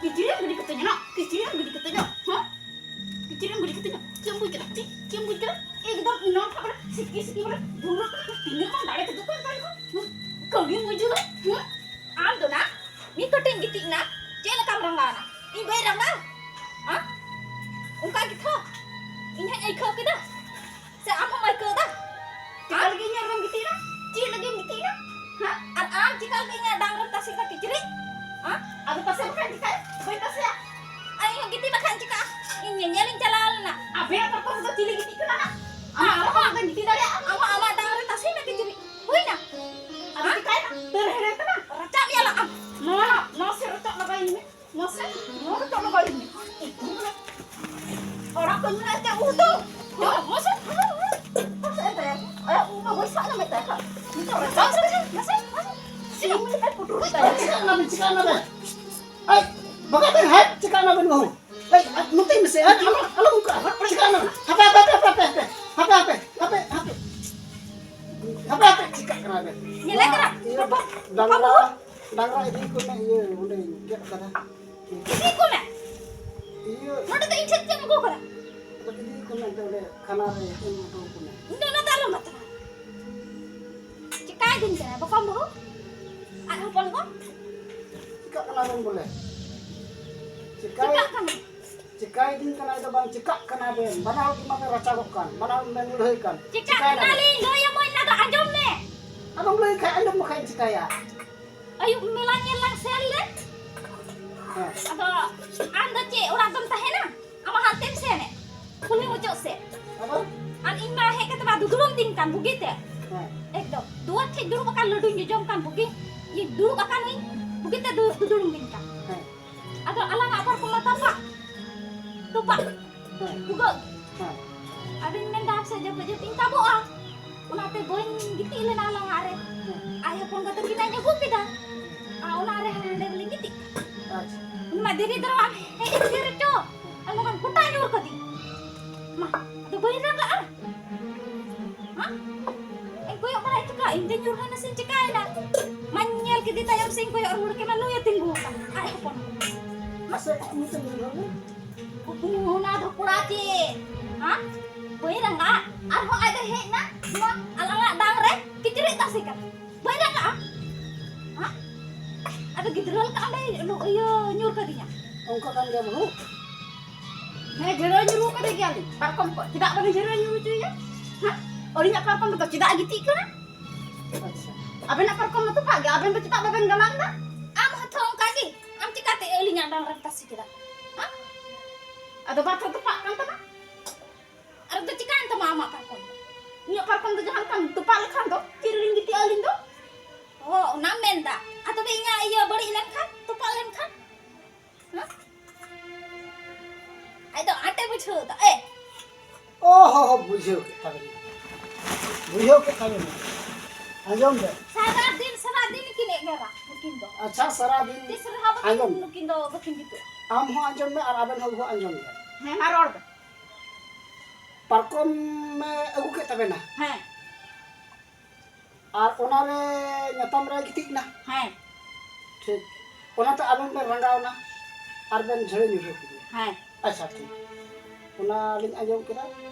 ᱠᱤᱪᱨᱤᱡ ᱜᱤᱰᱤ ᱠᱟᱛᱮ ᱧᱮᱞᱟ, ᱠᱤᱪᱨᱤᱡ ᱜᱤᱰᱤ ᱠᱟᱛᱮ ᱧᱮᱞᱟ, ᱦᱮᱸ? ᱠᱤᱪᱨᱤᱡ ᱜᱤᱰᱤ ᱠᱟᱛᱮ ᱧᱮᱞᱟ᱾ ᱪᱮᱫ ᱮᱢ ᱵᱩᱡᱽ ᱠᱮᱫᱟ? ᱪᱮᱫ, ᱪᱮᱫ ᱮᱢ ᱵᱩᱡᱽ ᱠᱮᱫᱟ? ᱮᱠᱫᱚᱢ ᱤᱧ ᱱᱚᱣᱟ ᱠᱚ ᱵᱚᱞᱮ ᱥᱤᱠᱤ ᱥᱤᱠᱤ ᱵᱚᱞᱮ ᱫᱷᱩᱨᱟᱹ ᱠᱟᱛᱮ ᱛᱤᱱᱟᱹᱜ ᱵᱟᱝ ᱫᱟᱲᱮ ᱛᱮ ᱫᱩᱠᱟᱹᱱ ᱠᱟᱱ ᱠᱚ᱾ ᱦᱮᱸ? ᱠᱟᱹᱣᱰᱤᱢ ᱵᱩᱡᱷᱟᱹᱣ ᱫᱟ? ᱦᱮᱸ? ᱟᱢ ᱫᱚ ᱱᱟ ᱢᱤᱫ ᱠᱟᱹᱴᱤᱡ ᱮᱢ ᱜᱤᱛᱤᱡ ᱮᱱᱟ, ᱪᱮᱫ ᱞᱮᱠᱟᱢ ᱨᱟᱸᱜᱟᱣ ᱮᱱᱟ? ᱤᱧ ᱵᱟᱹᱧ ᱨᱟᱸᱜᱟᱣ? ᱦᱮᱸ? ᱚᱱᱠᱟ ᱜᱮ ᱛᱷᱚ ᱤᱧ ᱦᱚᱸᱧ ᱟᱹᱭᱠᱟᱹᱣ ᱠᱮᱫᱟ᱾ ᱥᱮ ᱟᱢ ᱦᱚᱸᱢ ᱟᱹᱭᱠᱟᱹᱣ ᱫᱟ? ᱪᱮᱠᱟ ᱞᱟᱹᱜᱤᱫ ᱤᱧᱟᱹᱜ ᱨᱮᱢ ᱜᱤᱛᱤᱡ ᱮᱱᱟ? ᱪᱮᱫ ᱞᱟᱹᱜᱤᱫ ᱮᱢ ᱜᱤᱛᱤᱡ ᱮᱱᱟ? ᱦᱮᱸ? ᱟᱨ ᱟᱢ ᱪᱮᱠᱟ ᱞᱟᱹᱜᱤᱫ ᱤᱧᱟᱹᱜ ᱰᱟᱝ ᱨᱮᱢ ᱛᱟᱥᱮ ᱠᱮᱫᱟ ᱠᱤᱪᱨᱤᱡ? ᱦᱮᱸ? ᱟᱫᱚ ᱛᱟᱥᱮ ᱵᱟᱠᱷᱟᱱ ᱪᱮᱠᱟᱭᱟ? ᱵᱟᱹᱧ ᱛᱟᱥᱮᱭᱟ᱾ ᱟᱨ ᱤᱧ ᱦᱚᱸ ᱜᱤᱛᱤᱡ ᱵᱟᱠᱷᱟᱱ ᱪᱮᱠᱟᱜᱼᱟ? ᱤᱧ ᱧᱮᱧᱮᱞ ᱤᱧ ᱪᱟᱞᱟᱣ ᱞᱮᱱᱟ᱾ ᱟᱯᱮᱭᱟᱜ ᱯᱟᱨᱠᱚᱢ ᱨᱮᱫᱚ ᱪᱤᱞᱤ ᱜᱤᱛᱤᱡ ᱠᱟᱱᱟ ᱱᱟ? ᱟᱢ ᱟᱢ ᱯᱟᱨᱠᱚᱢ ᱦᱚᱸ ᱨᱮᱫᱚ ᱜᱤᱛᱤᱡ ᱫᱟᱲᱮᱭᱟᱜᱼᱟ? ᱟᱢ ᱦᱚᱸ ᱟᱢᱟᱜ ᱰᱟᱝ ᱨᱮ ᱛᱟᱥᱮ ᱢᱮ ᱠᱤᱪᱨᱤᱡ᱾ ᱦᱩᱭᱱᱟ? ᱟᱫᱚ ᱦᱮᱸ? ᱪᱮᱠᱟᱭᱮᱱᱟ? ᱫᱟᱹᱲ ᱦᱮᱲᱮ ᱠᱟᱱᱟ? ᱨᱟᱪᱟᱜ ᱢᱮᱭᱟ ᱞᱟᱝ ᱟᱢ᱾ ᱱᱚᱣᱟ, ᱱᱚᱣᱟ ᱥᱮ ᱨᱚᱪᱚᱜ ᱞᱟᱜᱟᱭᱤᱧ ᱢᱮ᱾ ᱢᱟᱥᱮ, ᱱᱚᱣᱟ ᱫᱚ ᱪᱮᱫ ᱞᱟᱜᱟᱣ ᱤᱧ? ᱚᱲᱟᱜ ᱠᱷᱚᱱ ᱢᱮᱱᱟᱜ ᱛᱮ ᱩᱫᱩᱜ᱾ ᱢᱟᱥᱮ, ᱢᱟᱥᱮ, ᱮᱱᱛᱮ, ᱟᱭᱟᱜ ᱩᱵ ᱢᱟ ᱵᱟᱹᱧ ᱥᱟᱵ ᱧᱟᱢᱮᱫ ᱛᱟᱭᱟ ᱠᱷᱟᱱ᱾ ᱱᱤᱛᱚᱜ ᱨᱮ ᱢᱟᱥᱮ, ᱢᱟᱥᱮ, ᱢᱟᱥᱮ᱾ ᱥᱤᱢ ᱞᱮᱠᱟᱭ ᱯᱩᱴᱩᱨ ᱠᱟᱭᱟ᱾ ᱪᱤᱠᱟᱹ ᱮᱱᱟ ᱵᱮᱱ, ᱪᱤᱠᱟᱹ ᱮᱱᱟ ᱵᱮᱱ? ᱟᱭ, ᱵᱟᱵᱟ ᱵᱮᱱ, ᱦᱮᱡ, ᱪᱤᱠᱟᱹ ᱮᱱᱟ ᱵᱮᱱ ᱵᱟᱹᱦᱩ? ᱟᱭ, ᱟᱭ, ᱱᱚᱛᱮ ᱢᱮᱥᱮ, ᱟᱭ, ᱟᱞᱚ, ᱟᱞᱚ ᱚᱱᱠᱟ, ᱪᱤᱠᱟᱹ ᱮᱱᱟ ᱵᱮᱱ? ᱦᱟᱯᱮ, ᱦᱟᱯᱮ, ᱦᱟᱯᱮ, ᱦᱟᱯᱮ, ᱦᱟᱯᱮ, ᱦᱟᱯᱮ, ᱦᱟᱯᱮ, ᱦᱟᱯᱮ᱾ ᱦᱟᱯᱮ, ᱦᱟᱯᱮ, ᱪᱤᱠᱟᱹᱜ ᱠᱟᱱᱟ ᱵᱮᱱ? ᱧᱮᱞᱮ ᱠᱟᱱᱟ? ᱤᱭᱟᱹ, ᱵᱟᱵᱟ, ᱰᱟᱝᱨᱟ, ᱵᱟᱵᱟ᱾ ᱰᱟᱝᱨᱟ ᱤᱫᱤ ᱠᱚ ᱢᱮ, ᱤᱭᱟᱹ, ᱚᱸᱰᱮᱧ ᱜᱮᱫ ᱠᱟᱫᱟ᱾ ᱤᱫᱤ ᱠᱚ ᱢᱮ᱾ ᱤᱭᱟᱹ᱾ ᱱᱚᱰᱮ ᱫᱚ ᱤᱧ ᱴᱷᱮᱱ ᱪᱮᱫ ᱮᱢ ᱟᱹᱜᱩ ᱠᱟᱫᱟ? ᱟᱫᱚ ᱤᱫᱤ ᱠᱚ ᱢᱮ, ᱚᱸᱰᱮ ᱠᱷᱟᱱᱟ ᱨᱮ ᱮᱢ ᱦᱚᱴᱚ ᱟᱠᱚ ᱢᱮ᱾ ᱤᱧ ᱫᱚ ᱚᱱᱟ ᱫᱚ ᱟᱞᱚᱢ ᱵᱟᱛᱟᱣᱟ᱾ ᱪᱮᱠᱟᱭ ᱫᱤᱧ ᱠᱟᱱᱟ ᱵᱚᱠᱚᱢ ᱵᱟᱹᱦᱩ? ᱟᱡ ᱦᱚᱯᱚᱱ ᱜᱚ? ᱪᱤᱠᱟᱹᱜ ᱠᱟᱱᱟ ᱵᱮᱱ ᱵᱚᱞᱮ? ᱪᱤᱠᱟᱹᱭ, ᱪᱤᱠᱟᱹᱜ ᱠᱟᱱᱟ᱾ ᱪᱤᱠᱟᱹᱭ ᱫᱤᱧ ᱠᱟᱱᱟ ᱫᱚ ᱵᱟᱝ ᱪᱤᱠᱟᱹᱜ ᱠᱟᱱᱟ ᱵᱮᱱ? ᱵᱟᱱᱟ ᱦᱚᱲ ᱜᱮ ᱢᱟᱵᱮᱱ ᱨᱟᱪᱟᱜᱚᱜ ᱠᱟᱱ, ᱵᱟᱱᱟ ᱦᱚᱲ ᱜᱮ ᱞᱟᱹᱲᱦᱟᱹᱭ ᱠᱟᱱ᱾ ᱪᱤᱠᱟᱹᱜ ᱪᱤᱠᱟᱹᱭ ᱱᱟᱵᱮᱱ? ᱠᱟᱱᱟᱞᱤᱧ, ᱞᱟᱹᱭ ᱟᱢᱟᱹᱧ ᱚᱱᱟ ᱫᱚ ᱟᱸᱡᱚᱢ ᱢᱮ᱾ ᱟᱫᱚᱢ ᱞᱟᱹᱭ ᱠᱷᱟᱡ ᱟᱸᱡᱚᱢ ᱵᱟᱠᱷᱟᱡ ᱤᱧ ᱪᱤᱠᱟᱹᱭᱟ? ᱟᱹᱭᱩᱵ ᱢᱮᱞᱟ ᱧᱮᱞ ᱞᱟᱝ ᱥᱮᱱ ᱞᱮᱱ᱾ ᱦᱮᱸ᱾ ᱟᱫᱚ ᱟᱢ ᱫᱚ ᱪᱮᱫ ᱚᱲᱟᱜ ᱫᱚᱢ ᱛᱟᱦᱮᱱᱟ? ᱟᱢᱟᱜ ᱦᱟᱱᱛᱮᱢ ᱥᱮᱱ ᱮᱱ᱾ ᱠᱩᱞᱦᱤ ᱢᱩᱪᱟᱹᱫ ᱥᱮᱫ᱾ ᱟᱫᱚ? ᱟᱨ ᱤᱧ ᱢᱟ ᱦᱮᱡ ᱠᱟᱛᱮ ᱢᱟ ᱫᱩᱫᱲᱩᱢ ᱫᱤᱧ ᱠᱟᱱ ᱵᱩᱜᱤ ᱛᱮ᱾ ᱦᱮᱸ᱾ ᱮᱠᱫᱚᱢ᱾ ᱫᱩᱣᱟᱹᱨ ᱴᱷᱮᱡ ᱫᱩᱲᱩᱵ ᱟᱠᱟᱱ ᱞᱟᱹᱰᱩᱧ ᱡᱚᱡᱚᱢ ᱠᱟᱱ ᱵᱩᱜᱤ᱾ ᱤᱧ ᱫᱩᱲᱩᱵ ᱟᱠᱟᱱᱟᱹᱧ ᱵᱩᱜᱤ ᱛᱮ ᱫᱩ-, ᱫᱩᱫᱲᱩᱢ ᱫᱤᱧ ᱠᱟᱱ᱾ ᱦᱮᱸ᱾ ᱟᱫᱚ ᱟᱞᱟᱝᱟᱜ ᱯᱟᱨᱠᱚᱢ ᱢᱟ ᱛᱟᱯᱟᱜ᱾ ᱛᱚᱯᱟᱜ᱾ ᱦᱮᱸ᱾ ᱵᱷᱩᱜᱟᱹᱜ᱾ ᱦᱮᱸ᱾ ᱟᱫᱚᱧ ᱢᱮᱱᱫᱟ, ᱦᱟᱯᱥᱮ ᱡᱟᱹᱯᱤᱫ ᱡᱟᱹᱯᱤᱫ ᱤᱧ ᱛᱟᱵᱚᱜᱼᱟ᱾ ᱚᱱᱟᱛᱮ ᱵᱟᱹᱧ ᱜᱤᱛᱤᱡ ᱞᱮᱱᱟ ᱟᱞᱟᱝᱟᱜ ᱨᱮ᱾ ᱦᱮᱸ᱾ ᱟᱡ ᱦᱚᱯᱚᱱ ᱜᱟᱛᱮ ᱠᱤᱱ ᱟᱹᱜᱩ ᱠᱮᱫᱟ᱾ ᱟᱨ ᱚᱱᱟ ᱨᱮ ᱦᱟᱸᱰᱮ ᱱᱟᱰᱮ ᱵᱚᱞᱮ ᱜᱤᱛᱤᱡ᱾ ᱟᱪᱪᱷᱟ᱾ ᱩᱱᱤ ᱢᱟ ᱫᱮᱨᱤ ᱫᱷᱟᱨᱟ ᱦᱮᱡ ᱮᱱ ᱜᱮ ᱨᱮᱪᱚ᱾ ᱟᱨ ᱱᱚᱝᱠᱟᱱ ᱜᱚᱴᱟ ᱧᱩᱨ ᱠᱟᱹᱫᱤᱧ᱾ ᱢᱟ, ᱟᱫᱚ ᱵᱟᱹᱧ ᱨᱟᱸᱜᱟᱜᱼᱟ᱾ ᱦᱮᱸ? ᱤᱧ ᱠᱚᱭᱚᱜ ᱵᱟᱲᱟᱭ ᱪᱤᱠᱟ, ᱤᱧ ᱫᱚ ᱧᱩᱨ ᱦᱟᱱᱟ ᱥᱮᱧ ᱪᱤᱠᱟᱭᱮᱱᱟ? ᱢᱟᱧ ᱧᱮᱞ ᱠᱮᱫᱮ ᱛᱟᱭᱚᱢ ᱥᱮᱧ ᱠᱚᱭᱚᱜ ᱨᱩᱣᱟᱹᱲ ᱠᱟᱱᱟ, ᱱᱩᱭᱮ ᱛᱤᱸᱜᱩ ᱟᱠᱟᱱᱟ, ᱟᱡ ᱦᱚᱯᱚᱱ᱾ ᱢᱟᱥᱮ, ᱩᱱᱤ ᱛᱮ ᱧᱩᱨ ᱦᱚᱲ ᱢᱮ᱾ ᱩᱱᱟ ᱫᱚ ᱠᱚᱲᱟ ᱪᱮᱫ? ᱦᱮᱸ? ᱵᱟᱹᱧ ᱨᱟᱸᱜᱟᱜᱼᱟ? ᱟᱨᱦᱚᱸ ᱟᱡ ᱫᱚ ᱦᱮᱡ ᱮᱱᱟ, ᱱᱚᱣᱟ ᱟᱞᱟᱝᱟᱜ ᱰᱟᱝ ᱨᱮ ᱠᱤᱪᱨᱤᱡ ᱛᱟᱥᱮ ᱠᱟᱱᱟ᱾ ᱵᱟᱹᱧ ᱨᱟᱸᱜᱟᱜᱼᱟ? ᱦᱮᱸ? ᱟᱫᱚ ᱜᱤᱫᱽᱨᱟᱹ ᱞᱮᱠᱟ ᱚᱸᱰᱮ ᱞᱩ-, ᱤᱭᱟᱹ ᱧᱩᱨ ᱠᱟᱫᱤᱧᱟ᱾ ᱚᱱᱠᱟ ᱠᱟᱱ ᱜᱮᱭᱟ ᱵᱟᱹᱦᱩ᱾ ᱦᱮᱸ, ᱡᱷᱟᱹᱲᱟᱹᱣ ᱧᱩᱨᱩ ᱠᱟᱫᱮ ᱜᱮᱭᱟᱞᱤᱧ ᱯᱟᱨᱠᱚᱢ ᱠᱚ᱾ ᱪᱮᱫᱟᱜ ᱵᱟᱹᱞᱤᱧ ᱡᱷᱟᱹᱲᱟᱹᱣ ᱧᱩᱨᱩ ᱦᱚᱪᱚᱭᱮᱭᱟ? ᱦᱮᱸ? ᱟᱹᱞᱤᱧᱟᱜ ᱯᱟᱨᱠᱚᱢ ᱨᱮᱫᱚ ᱪᱮᱫᱟᱜ ᱮ ᱜᱤᱛᱤᱡ ᱠᱟᱱᱟ? ᱟᱪᱪᱷᱟ᱾ ᱟᱵᱮᱱᱟᱜ ᱯᱟᱨᱠᱚᱢ ᱢᱟ ᱛᱚᱯᱟᱜ ᱜᱮ, ᱟᱵᱮᱱ ᱫᱚ ᱪᱮᱫᱟᱜ ᱵᱟᱵᱮᱱ ᱜᱟᱞᱟᱝ ᱫᱟ? ᱟᱢ ᱦᱚᱸᱛᱚ ᱚᱱᱠᱟ ᱜᱮ᱾ ᱟᱢ ᱪᱤᱠᱟᱛᱮ ᱟᱹᱞᱤᱧᱟᱜ ᱰᱟᱝ ᱨᱮᱢ ᱛᱟᱥᱮ ᱠᱮᱫᱟ? ᱦᱮᱸ? ᱟᱫᱚ ᱵᱟᱛ ᱦᱚᱸ ᱛᱚᱯᱟᱜ ᱠᱟᱱ ᱛᱟᱢᱟ᱾ ᱟᱨ ᱫᱚ ᱪᱤᱠᱟᱹᱭᱮᱱ ᱛᱟᱢᱟ ᱟᱢᱟᱜ ᱯᱟᱨᱠᱚᱢ ᱫᱚ? ᱤᱧᱟᱹᱜ ᱯᱟᱨᱠᱚᱢ ᱫᱚ ᱡᱟᱦᱟᱸ ᱞᱮᱠᱟᱢ ᱛᱚᱯᱟᱜ ᱞᱮᱠᱷᱟᱱ ᱫᱚ, ᱪᱮᱫ ᱨᱮᱞᱤᱧ ᱜᱤᱛᱤᱡᱼᱟ ᱟᱹᱞᱤᱧ ᱫᱚ? ᱚ, ᱚᱱᱟᱢ ᱢᱮᱱᱫᱟ᱾ ᱟᱨ ᱛᱚᱵᱮ ᱤᱧᱟᱹᱜ ᱤᱭᱟᱹ ᱵᱟᱹᱲᱤᱡ ᱞᱮᱱᱠᱷᱟᱱ, ᱛᱚᱯᱟᱜ ᱞᱮᱱᱠᱷᱟᱱ? ᱦᱮᱸ? ᱟᱡ ᱫᱚ ᱟᱸᱴᱮ ᱵᱩᱡᱷᱟᱹᱣ ᱫᱟ᱾ ᱮ! ᱚ ᱦᱚ ᱦᱚ, ᱵᱩᱡᱷᱟᱹᱣ ᱠᱮᱫ ᱛᱟᱵᱮᱱ᱾ ᱵᱩᱡᱷᱟᱹᱣ ᱠᱮᱫ ᱛᱟᱵᱮᱱ᱾ ᱟᱸᱡᱚᱢ ᱵᱮᱱ᱾ ᱥᱟᱨᱟ ᱫᱤᱱ, ᱥᱟᱨᱟ ᱫᱤᱱ ᱠᱤᱱ ᱮᱜᱮᱨᱟ ᱱᱩᱠᱤᱱ ᱫᱚ᱾ ᱟᱪᱪᱷᱟ, ᱥᱟᱨᱟ ᱫᱤᱱ ᱛᱤᱥ ᱨᱮᱦᱚᱸ ᱵᱟᱹᱠᱤᱱ, ᱟᱸᱡᱚᱢ ᱵᱮᱱ᱾ ᱱᱩᱠᱤᱱ ᱫᱚ ᱵᱟᱹᱠᱤᱱ ᱡᱩᱛᱩᱜᱼᱟ᱾ ᱟᱢ ᱦᱚᱸ ᱟᱸᱡᱚᱢ ᱢᱮ ᱟᱨ ᱟᱵᱮᱱ ᱦᱚᱸ ᱟᱸᱡᱚᱢ ᱵᱮᱱ᱾ ᱦᱮᱸ, ᱢᱟ ᱨᱚᱲ ᱵᱮᱱ᱾ ᱯᱟᱨᱠᱚᱢ ᱮ ᱟᱹᱜᱩ ᱠᱮᱫ ᱛᱟᱵᱮᱱᱟ᱾ ᱦᱮᱸ᱾ ᱟᱨ ᱚᱱᱟᱨᱮ ᱧᱟᱯᱟᱢ ᱨᱮ ᱜᱤᱛᱤᱡ ᱮᱱᱟ᱾ ᱦᱮᱸ᱾ ᱴᱷᱤᱠ᱾ ᱚᱱᱟᱛᱮ ᱟᱵᱮᱱ ᱵᱮᱱ ᱨᱟᱸᱜᱟᱣ ᱮᱱᱟ ᱟᱨ ᱵᱮᱱ ᱡᱷᱟᱹᱲᱟᱹ ᱧᱩᱨᱦᱟᱹ ᱠᱮᱫᱮᱭᱟ᱾ ᱦᱮᱸ᱾ ᱟᱪᱪᱷᱟ, ᱴᱷᱤᱠ᱾ ᱚᱱᱟ ᱞᱤᱧ ᱟᱸᱡᱚᱢ ᱠᱮᱫᱟ᱾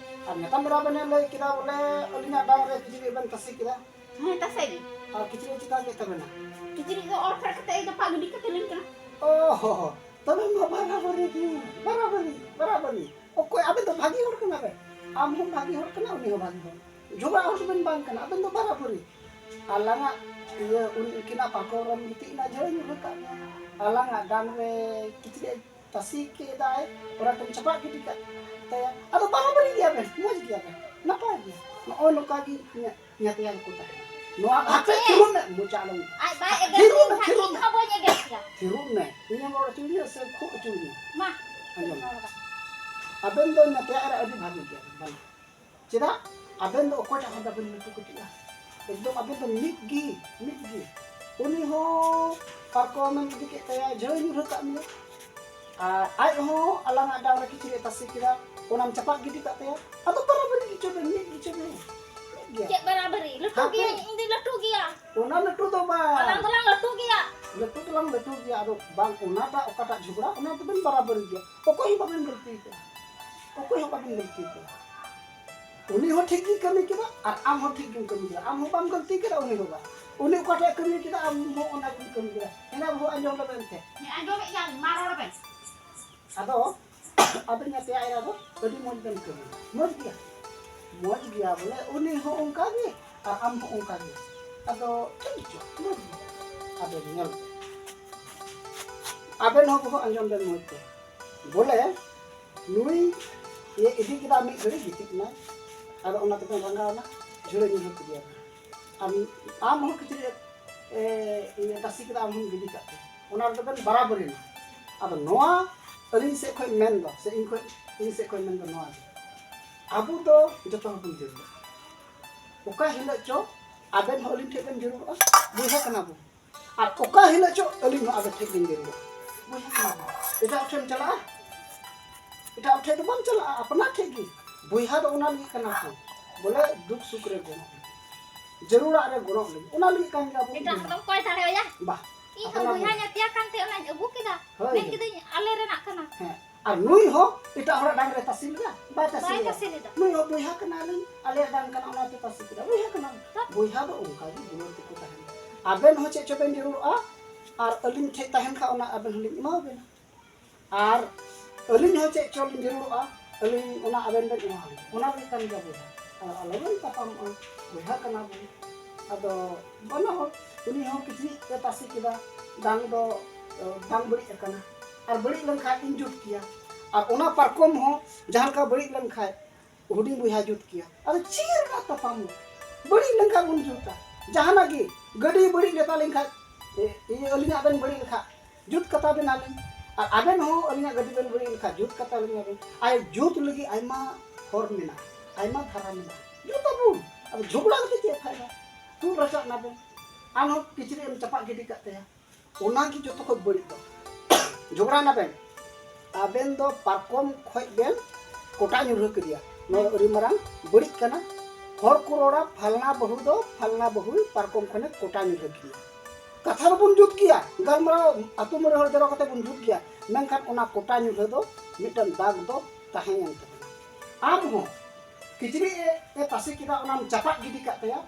ᱟᱨ ᱧᱟᱯᱟᱢ ᱨᱮ ᱟᱵᱮᱱ ᱞᱟᱹᱭ ᱠᱮᱫᱟ ᱵᱚᱞᱮ ᱟᱹᱞᱤᱧᱟᱜ ᱰᱟᱝ ᱨᱮ ᱠᱤᱪᱨᱤᱡ ᱵᱮᱱ ᱛᱟᱥᱮ ᱠᱮᱫᱟ᱾ ᱦᱮᱸ, ᱛᱟᱥᱮ ᱜᱮ᱾ ᱟᱨ ᱠᱤᱪᱨᱤᱡ ᱪᱤᱠᱟ ᱠᱮᱫ ᱛᱟᱵᱮᱱᱟ? ᱠᱤᱪᱨᱤᱡ ᱫᱚ ᱚᱨ ᱯᱷᱮᱰ ᱠᱟᱛᱮ ᱜᱟᱯᱟ ᱜᱤᱰᱤ ᱠᱟᱛᱮ ᱞᱤᱧ ᱠᱟᱱᱟ᱾ ᱚ ᱦᱚ ᱦᱚ, ᱛᱚᱵᱮ ᱢᱟ ᱵᱟᱨᱟᱵᱟᱨᱤ ᱜᱮ, ᱵᱟᱨᱟᱵᱟᱨᱤ, ᱵᱟᱨᱟᱵᱟᱨᱤ᱾ ᱚᱠᱚᱭ ᱟᱵᱮᱱ ᱫᱚ ᱵᱷᱟᱹᱜᱤ ᱦᱚᱲ ᱠᱟᱱᱟ ᱵᱮᱱ, ᱟᱢ ᱦᱚᱸ ᱵᱷᱟᱹᱜᱤ ᱦᱚᱲ ᱠᱟᱱᱟ, ᱩᱱᱤ ᱦᱚᱸ ᱵᱷᱟᱹᱜᱤ ᱦᱚᱲ, ᱡᱷᱚᱜᱽᱲᱟ ᱦᱚᱲ ᱫᱚᱵᱮᱱ ᱵᱟᱝ ᱠᱟᱱᱟ, ᱟᱵᱮᱱ ᱫᱚ ᱵᱟᱨᱟᱵᱟᱨᱤ᱾ ᱟᱞᱟᱝᱟᱜ ᱤᱭᱟᱹ ᱩᱱᱠᱤᱱᱟᱜ ᱯᱟᱨᱠᱚᱢ ᱨᱮᱢ ᱜᱤᱛᱤᱡ ᱮᱱᱟ, ᱡᱷᱟᱹᱣ ᱧᱩᱨᱦᱟᱹ ᱠᱟᱜ ᱢᱮ, ᱟᱞᱟᱝᱟᱜ ᱰᱟᱝ ᱨᱮ ᱠᱤᱪᱨᱤᱡ ᱛᱟᱥᱮ ᱠᱮᱫᱟᱭ, ᱚᱱᱟ ᱠᱚᱢ ᱪᱟᱯᱟᱫ ᱜᱤᱰᱤ ᱠᱟᱜ ᱛᱟᱭᱟ᱾ ᱟᱫᱚ ᱵᱟᱨᱟᱵᱟᱨᱤ ᱜᱮᱭᱟ ᱵᱮᱱ, ᱢᱚᱡᱽ ᱜᱮᱭᱟ ᱵᱮᱱ, ᱱᱟᱯᱟᱭ ᱜᱮᱭᱟ᱾ ᱱᱚᱜᱼᱚᱭ ᱱᱚᱝᱠᱟ ᱜᱮ ᱤᱧᱟᱹᱜ ᱧᱮᱛᱮᱭᱟᱞ ᱠᱚ ᱛᱟᱦᱮᱱᱟ᱾ ᱱᱚᱣᱟ ᱟᱯᱮ ᱟᱪᱪᱷᱟ᱾ ᱛᱷᱤᱨᱚᱜ ᱢᱮ, ᱢᱚᱪᱟ ᱟᱞᱚᱢ ᱟᱡ ᱵᱟᱭ ᱮᱜᱮᱨ ᱛᱷᱤᱨᱚᱜ ᱞᱤᱧ ᱢᱮ, ᱠᱷᱟᱱ ᱛᱷᱤᱨᱚᱜ ᱤᱧ ᱢᱮ᱾ ᱦᱚᱸ ᱵᱟᱹᱧ ᱮᱜᱮᱨ ᱯᱮᱭᱟ᱾ ᱛᱷᱤᱨᱚᱜ ᱢᱮ, ᱤᱧᱮᱢ ᱨᱚᱲ ᱦᱚᱪᱚᱧᱟ ᱥᱮ ᱠᱷᱩᱜ ᱦᱚᱪᱚᱧᱟ? ᱢᱟ᱾ ᱟᱸᱡᱚᱢ ᱢᱮ᱾ ᱟᱵᱮᱱ ᱫᱚ ᱧᱮᱛᱮᱭᱟᱞ ᱨᱮ ᱟᱹᱰᱤ ᱵᱷᱟᱹᱜᱤ ᱜᱮᱭᱟ ᱵᱮᱱ᱾ ᱪᱮᱫᱟᱜ? ᱟᱵᱮᱱ ᱫᱚ ᱚᱠᱚᱭᱴᱟᱜ ᱦᱚᱸ ᱵᱟᱵᱮᱱ ᱞᱟᱹᱴᱩ ᱠᱟᱹᱴᱤᱡᱼᱟ᱾ ᱮᱠᱫᱚᱢ ᱟᱵᱮᱱ ᱫᱚ ᱢᱤᱫ ᱜᱮ, ᱢᱤᱫ ᱜᱮ᱾ ᱩᱱᱤ ᱦᱚᱸ ᱯᱟᱨᱠᱚᱢᱮᱢ ᱤᱫᱤ ᱠᱮᱫ ᱛᱟᱭᱟ, ᱡᱷᱟᱹᱣ ᱧᱩᱨᱦᱟᱹ ᱠᱟᱜ ᱢᱮᱭᱟ᱾ ᱟᱨ ᱟᱡ ᱦᱚᱸ ᱟᱞᱟᱝᱟᱜ ᱰᱟᱝ ᱨᱮ ᱠᱤᱪᱨᱤᱡ ᱮ ᱛᱟᱥᱮ ᱠᱮᱫᱟ, ᱚᱱᱟᱢ ᱪᱟᱯᱟᱫ ᱜᱤᱰᱤ ᱠᱟᱜ ᱛᱟᱭᱟ᱾ ᱟᱫᱚ ᱵᱟᱨᱟᱵᱟᱨᱤ ᱜᱮᱪᱚ ᱵᱮᱱ, ᱢᱤᱫ ᱜᱮᱪᱚ ᱵᱮᱱ᱾ ᱢᱤᱫ ᱜᱮᱭᱟ᱾ ᱪᱮᱫ ᱵᱟᱨᱟᱵᱟᱨᱤ? ᱞᱟᱹᱴᱩ ᱦᱟᱯᱮ᱾ ᱜᱮᱭᱟᱹᱧ, ᱤᱧ ᱫᱚᱧ ᱞᱟᱹᱴᱩ ᱜᱮᱭᱟ᱾ ᱚᱱᱟ ᱞᱟᱹᱴᱩ ᱫᱚ ᱵᱟᱝ᱾ ᱟᱞᱟᱝ ᱫᱚᱞᱟᱝ ᱞᱟᱹᱴᱩ ᱜᱮᱭᱟ᱾ ᱞᱟᱹᱴᱩ ᱫᱚᱞᱟᱝ ᱞᱟᱹᱴᱩ ᱜᱮᱭᱟ, ᱟᱫᱚ ᱵᱟᱝ, ᱚᱱᱟᱴᱟᱜ ᱚᱠᱟᱴᱟᱜ ᱡᱷᱚᱜᱽᱲᱟ, ᱚᱱᱟ ᱫᱚᱵᱮᱱ ᱵᱟᱨᱟᱵᱟᱨᱤ ᱜᱮᱭᱟ᱾ ᱚᱠᱚᱭ ᱦᱚᱸ ᱵᱟᱵᱮᱱ ᱜᱟᱹᱞᱛᱤ ᱠᱟᱱᱟ, ᱚᱠᱚᱭ ᱦᱚᱸ ᱵᱟᱵᱮᱱ ᱜᱟᱹᱞᱛᱤ ᱠᱟᱱᱟ᱾ ᱩᱱᱤ ᱦᱚᱸ ᱴᱷᱤᱠ ᱜᱮᱭ ᱠᱟᱹᱢᱤ ᱠᱮᱫᱟ ᱟᱨ ᱟᱢ ᱦᱚᱸ ᱴᱷᱤᱠ ᱜᱮᱢ ᱠᱟᱹᱢᱤ ᱠᱮᱫᱟ᱾ ᱟᱢ ᱦᱚᱸ ᱵᱟᱢ ᱜᱟᱹᱞᱛᱤ ᱠᱮᱫᱟ, ᱩᱱᱤ ᱦᱚᱸ ᱵᱟᱝ᱾ ᱩᱱᱤ ᱚᱠᱟᱴᱟᱜ ᱮ ᱠᱟᱹᱢᱤ ᱠᱮᱫᱟ, ᱟᱢ ᱦᱚᱸ ᱚᱱᱟ ᱜᱮᱢ ᱠᱟᱹᱢᱤ ᱠᱮᱫᱟ᱾ ᱮᱱᱟ ᱵᱟᱹᱦᱩ ᱟᱸᱡᱚᱢ ᱞᱮᱢ ᱮᱱᱛᱮ᱾ ᱦᱮᱸ, ᱟᱸᱡᱚᱢᱮᱫ ᱜᱮᱭᱟᱞᱤᱧ, ᱢᱟ ᱨᱚᱲ ᱵᱮᱱ᱾ ᱟᱫᱚ ᱟᱵᱮᱱ ᱧᱮᱛᱮᱭᱟᱞ ᱮᱨᱟ ᱫᱚ ᱟᱹᱰᱤ ᱢᱚᱡᱽ ᱵᱮᱱ ᱠᱟᱹᱢᱤ᱾ ᱢᱚᱡᱽ ᱜᱮᱭᱟ, ᱢᱚᱡᱽ ᱜᱮᱭᱟ ᱵᱚᱞᱮ, ᱩᱱᱤ ᱦᱚᱸ ᱚᱱᱠᱟ ᱜᱮ ᱟᱨ ᱟᱢ ᱦᱚᱸ ᱚᱱᱠᱟ ᱜᱮ᱾ ᱟᱫᱚ ᱴᱷᱤᱠ ᱜᱮᱪᱚ, ᱢᱚᱡᱽ ᱜᱮ᱾ ᱟᱵᱮᱱ ᱧᱮᱞ ᱵᱮᱱ᱾ ᱟᱵᱮᱱ ᱦᱚᱸ ᱵᱟᱹᱦᱩ ᱟᱸᱡᱚᱢ ᱵᱮᱱ ᱢᱚᱡᱽ ᱛᱮ᱾ ᱵᱚᱞᱮ ᱱᱩᱭ ᱤᱭᱟᱹ ᱤᱫᱤ ᱠᱮᱫᱟ ᱢᱤᱫ ᱜᱷᱟᱹᱲᱤ ᱜᱤᱛᱤᱡ ᱮᱱᱟᱭ, ᱟᱫᱚ ᱚᱱᱟ ᱛᱮᱵᱮᱱ ᱨᱟᱸᱜᱟᱣ ᱮᱱᱟ, ᱡᱷᱟᱹᱲᱟᱹ ᱧᱩᱨᱦᱟᱹ ᱠᱮᱫᱮᱭᱟ᱾ ᱟᱢ, ᱟᱢ ᱦᱚᱸ ᱠᱤᱪᱨᱤᱡ ᱮ, ᱤᱭᱟᱹ ᱛᱟᱥᱮ ᱠᱮᱫᱟ, ᱟᱢ ᱦᱚᱸᱢ ᱜᱤᱰᱤ ᱠᱟᱜ ᱛᱮ, ᱚᱱᱟ ᱨᱮᱫᱚ ᱵᱮᱱ ᱵᱟᱨᱟᱵᱟᱹᱨᱤ ᱮᱱᱟ᱾ ᱟᱫᱚ ᱱᱚᱣᱟ ᱟᱹᱞᱤᱧ ᱥᱮᱫ ᱠᱷᱚᱱ ᱢᱮᱱ ᱫᱚ, ᱥᱮ ᱤᱧ ᱠᱷᱚᱱ, ᱤᱧ ᱥᱮᱫ ᱠᱷᱚᱱ ᱢᱮᱱ ᱫᱚ ᱱᱚᱣᱟ ᱜᱮ, ᱟᱵᱚ ᱫᱚ ᱡᱚᱛᱚ ᱦᱚᱲ ᱵᱚᱱ ᱡᱟᱹᱨᱩᱲᱟ᱾ ᱚᱠᱟ ᱦᱤᱞᱳᱜ ᱪᱚ ᱟᱵᱮᱱ ᱦᱚᱸ ᱟᱹᱞᱤᱧ ᱴᱷᱮᱱ ᱵᱮᱱ ᱡᱟᱹᱨᱩᱲᱚᱜᱼᱟ, ᱵᱚᱭᱦᱟ ᱠᱟᱱᱟ ᱵᱚᱱ᱾ ᱟᱨ ᱚᱠᱟ ᱦᱤᱞᱳᱜ ᱪᱚ ᱟᱹᱞᱤᱧ ᱦᱚᱸ ᱟᱵᱮᱱ ᱴᱷᱮᱱ ᱞᱤᱧ ᱡᱟᱹᱨᱩᱲᱚᱜᱼᱟ, ᱵᱚᱭᱦᱟ ᱠᱟᱱᱟ ᱵᱚᱱ᱾ ᱮᱴᱟᱜ ᱴᱷᱮᱱ ᱪᱟᱞᱟᱜᱼᱟ? ᱮᱴᱟᱜ ᱴᱷᱮᱱ ᱫᱚ ᱵᱟᱢ ᱪᱟᱞᱟᱜᱼᱟ, ᱟᱯᱱᱟᱨ ᱴᱷᱮᱱ ᱜᱮ᱾ ᱵᱚᱭᱦᱟ ᱫᱚ ᱚᱱᱟ ᱞᱟᱹᱜᱤᱫ ᱠᱟᱱᱟ ᱠᱚ, ᱵᱚᱞᱮ ᱫᱩᱠ ᱥᱩᱠ ᱨᱮ ᱜᱚᱲᱚ ᱞᱟᱹᱜᱤᱫ, ᱡᱟᱹᱨᱩᱲᱟᱜ ᱨᱮ ᱜᱚᱲᱚ ᱞᱟᱹᱜᱤᱫ, ᱚᱱᱟ ᱞᱟᱹᱜᱤᱫ ᱠᱟᱱ ᱜᱮᱭᱟ ᱟᱵᱚ ᱮᱴᱟᱜ ᱵᱚᱭᱦᱟ᱾ ᱦᱚᱲ ᱫᱚᱢ ᱠᱚᱭ ᱫᱟᱲᱮᱣᱟᱭᱟ? ᱵᱟ, ᱤᱧ ᱦᱚᱸ ᱟᱯᱱᱟᱨ ᱵᱚᱭᱦᱟ ᱜᱮ᱾ ᱧᱮᱛᱮᱭᱟ ᱠᱟᱱ ᱛᱮ ᱚᱱᱟᱧ ᱟᱹᱜᱩ ᱠᱮᱫᱟ᱾ ᱦᱳᱭ, ᱢᱮᱱ ᱦᱳᱭ᱾ ᱠᱤᱫᱟᱹᱧ ᱟᱞᱮ ᱨᱮᱱᱟᱜ ᱠᱟᱱᱟ᱾ ᱦᱮᱸ, ᱟᱨ ᱱᱩᱭ ᱦᱚᱸ ᱮᱴᱟᱜ ᱦᱚᱲᱟᱜ ᱰᱟᱝ ᱨᱮ ᱛᱟᱥᱮ ᱞᱮᱫᱟ? ᱵᱟᱭ ᱛᱟᱥᱮ ᱵᱟᱭ ᱞᱮᱫᱟ᱾ ᱛᱟᱥᱮ ᱞᱮᱫᱟ᱾ ᱱᱩᱭ ᱦᱚᱸ ᱵᱚᱭᱦᱟ ᱠᱟᱱᱟᱞᱤᱧ, ᱟᱞᱮᱭᱟᱜ ᱰᱟᱝ ᱠᱟᱱᱟ, ᱚᱱᱟᱛᱮ ᱛᱟᱥᱮ ᱠᱮᱫᱟ, ᱵᱚᱭᱦᱟ ᱠᱟᱱᱟ᱾ ᱛᱚ? ᱵᱚᱭᱦᱟ ᱫᱚ ᱚᱱᱠᱟ ᱜᱮ ᱫᱩᱞᱟᱹᱲ ᱛᱮᱠᱚ ᱛᱟᱦᱮᱱᱟ᱾ ᱟᱵᱮᱱ ᱦᱚᱸ ᱪᱮᱫ ᱪᱚ ᱵᱮᱱ ᱡᱟᱹᱨᱩᱲᱚᱜᱼᱟ, ᱟᱨ ᱟᱹᱞᱤᱧ ᱴᱷᱮᱡ ᱛᱟᱦᱮᱱ ᱠᱷᱟᱱ ᱚᱱᱟ ᱟᱵᱮᱱ ᱦᱚᱸᱞᱤᱧ ᱮᱢᱟᱣᱟᱵᱮᱱᱟ᱾ ᱟᱨ ᱟᱹᱞᱤᱧ ᱦᱚᱸ ᱪᱮᱫ ᱪᱚ ᱞᱤᱧ ᱡᱟᱹᱨᱩᱲᱚᱜᱼᱟ, ᱟᱹᱞᱤᱧ ᱚᱱᱟ ᱟᱵᱮᱱ ᱵᱮᱱ ᱮᱢᱟᱣᱟᱞᱤᱧᱟ᱾ ᱚᱱᱟ ᱜᱮ ᱠᱟᱱ ᱜᱮᱭᱟ ᱵᱚᱭᱦᱟ᱾ ᱟᱨ ᱟᱞᱚᱵᱚᱱ ᱛᱟᱯᱟᱢᱚᱜᱼᱟ, ᱵᱚᱭᱦᱟ ᱠᱟᱱᱟ ᱵᱚᱱ᱾ ᱟᱫᱚ ᱵᱟᱱᱟ ᱦᱚᱲ, ᱩᱱᱤ ᱦᱚᱸ ᱠᱤᱪᱨᱤᱡ ᱮ ᱛᱟᱥᱮ ᱠᱮᱫᱟ, ᱰᱟᱝ ᱫᱚ, ᱮ, ᱵᱟᱝ ᱵᱟᱹᱲᱤᱡ ᱟᱠᱟᱱᱟ᱾ ᱟᱨ ᱵᱟᱹᱲᱤᱡ ᱞᱮᱱᱠᱷᱟᱱ ᱤᱧ ᱡᱩᱛ ᱠᱮᱭᱟ᱾ ᱟᱨ ᱚᱱᱟ ᱯᱟᱨᱠᱚᱢ ᱦᱚᱸ ᱡᱟᱦᱟᱸ ᱞᱮᱠᱟ ᱵᱟᱹᱲᱤᱡ ᱞᱮᱱᱠᱷᱟᱱ ᱦᱩᱰᱤᱧ ᱵᱚᱭᱦᱟ ᱡᱩᱛ ᱠᱮᱭᱟ᱾ ᱟᱫᱚ ᱪᱮᱫ ᱨᱮᱱᱟᱜ ᱛᱟᱯᱟᱢ ᱫᱚ? ᱵᱟᱹᱲᱤᱡ ᱞᱮᱱᱠᱷᱟᱱ ᱵᱚᱱ ᱡᱩᱛᱟ᱾ ᱡᱟᱦᱟᱱᱟᱜ ᱜᱮ, ᱜᱟᱹᱰᱤ ᱵᱟᱹᱲᱤᱡ ᱞᱮᱛᱟ ᱞᱮᱱᱠᱷᱟᱱ, ᱮ, ᱤᱭᱟᱹ, ᱟᱹᱞᱤᱧᱟᱜ ᱵᱮᱱ ᱵᱟᱹᱲᱤᱡ ᱞᱮᱠᱷᱟᱱ, ᱡᱩᱛ ᱠᱟᱛᱟ ᱵᱮᱱᱟᱞᱤᱧ᱾ ᱟᱨ ᱟᱵᱮᱱ ᱦᱚᱸ ᱟᱹᱞᱤᱧᱟᱜ ᱜᱟᱹᱰᱤ ᱵᱮᱱ ᱵᱟᱹᱲᱤᱡ ᱞᱮᱠᱷᱟᱱ, ᱡᱩᱛ ᱠᱟᱛᱟ ᱞᱤᱧᱟᱵᱮᱱ᱾ ᱟᱨ ᱡᱩᱛ ᱞᱟᱹᱜᱤᱫ ᱟᱭᱢᱟ ᱦᱚᱨ ᱢᱮᱱᱟᱜᱼᱟ, ᱟᱭᱢᱟ ᱫᱷᱟᱨᱟ ᱢᱮᱱᱟᱜᱼᱟ᱾ ᱡᱩᱛ ᱟᱵᱚᱱ᱾ ᱟᱫᱚ ᱡᱷᱚᱜᱽᱲᱟ ᱠᱟᱛᱮ ᱪᱮᱫ ᱯᱷᱟᱭᱫᱟ? ᱛᱩᱫ ᱨᱟᱪᱟᱜ ᱱᱟᱵᱮᱱ᱾ ᱟᱨᱦᱚᱸ ᱠᱤᱪᱨᱤᱡ ᱮᱢ ᱪᱟᱯᱟᱫ ᱜᱤᱰᱤ ᱠᱟᱜ ᱛᱟᱭᱟ᱾ ᱚᱱᱟ ᱜᱮ ᱡᱚᱛᱚ ᱠᱷᱚᱱ ᱵᱟᱹᱲᱤᱡ ᱫᱚ᱾ ᱡᱷᱚᱜᱽᱲᱟ ᱱᱟᱵᱮᱱ, ᱟᱵᱮᱱ ᱫᱚ ᱯᱟᱨᱠᱚᱢ ᱠᱷᱚᱡ ᱵᱮᱱ ᱠᱚᱴᱟ ᱧᱩᱨᱦᱟᱹ ᱠᱮᱫᱮᱭᱟ᱾ ᱱᱚᱣᱟ ᱫᱚ ᱟᱹᱰᱤ ᱢᱟᱨᱟᱝ ᱵᱟᱹᱲᱤᱡ ᱠᱟᱱᱟ᱾ ᱦᱚᱲ ᱠᱚ ᱨᱚᱲᱟ, "ᱯᱷᱟᱞᱱᱟ ᱵᱟᱹᱦᱩ ᱫᱚ ᱯᱷᱟᱞᱱᱟ ᱵᱟᱹᱦᱩᱭ ᱯᱟᱨᱠᱚᱢ ᱠᱷᱚᱱᱮ ᱠᱚᱴᱟ ᱧᱩᱨᱦᱟᱹ ᱠᱮᱫᱮᱭᱟ᱾" ᱠᱟᱛᱷᱟ ᱫᱚᱵᱚᱱ ᱡᱩᱛ ᱜᱮᱭᱟ, ᱜᱟᱞᱢᱟᱨᱟᱣ ᱟᱹᱛᱩ ᱢᱚᱬᱮ ᱦᱚᱲ ᱡᱟᱨᱣᱟ ᱠᱟᱛᱮ ᱵᱚᱱ ᱡᱩᱛ ᱜᱮᱭᱟ, ᱢᱮᱱᱠᱷᱟᱱ ᱚᱱᱟ ᱠᱚᱴᱟ ᱧᱩᱨᱦᱟᱹ ᱫᱚ ᱢᱤᱫᱴᱟᱝ ᱫᱟᱜᱽ ᱫᱚ ᱛᱟᱦᱮᱸᱭᱮᱱ ᱛᱟᱵᱚᱱᱟ᱾ ᱟᱢ ᱦᱚᱸ ᱠᱤᱪᱨᱤᱡ ᱮ, ᱮ ᱛᱟᱥᱮ ᱠᱮᱫᱟ, ᱚᱱᱟᱢ ᱪᱟᱯᱟᱫ ᱜᱤᱰᱤ ᱠᱟᱜ ᱛᱟᱭᱟ,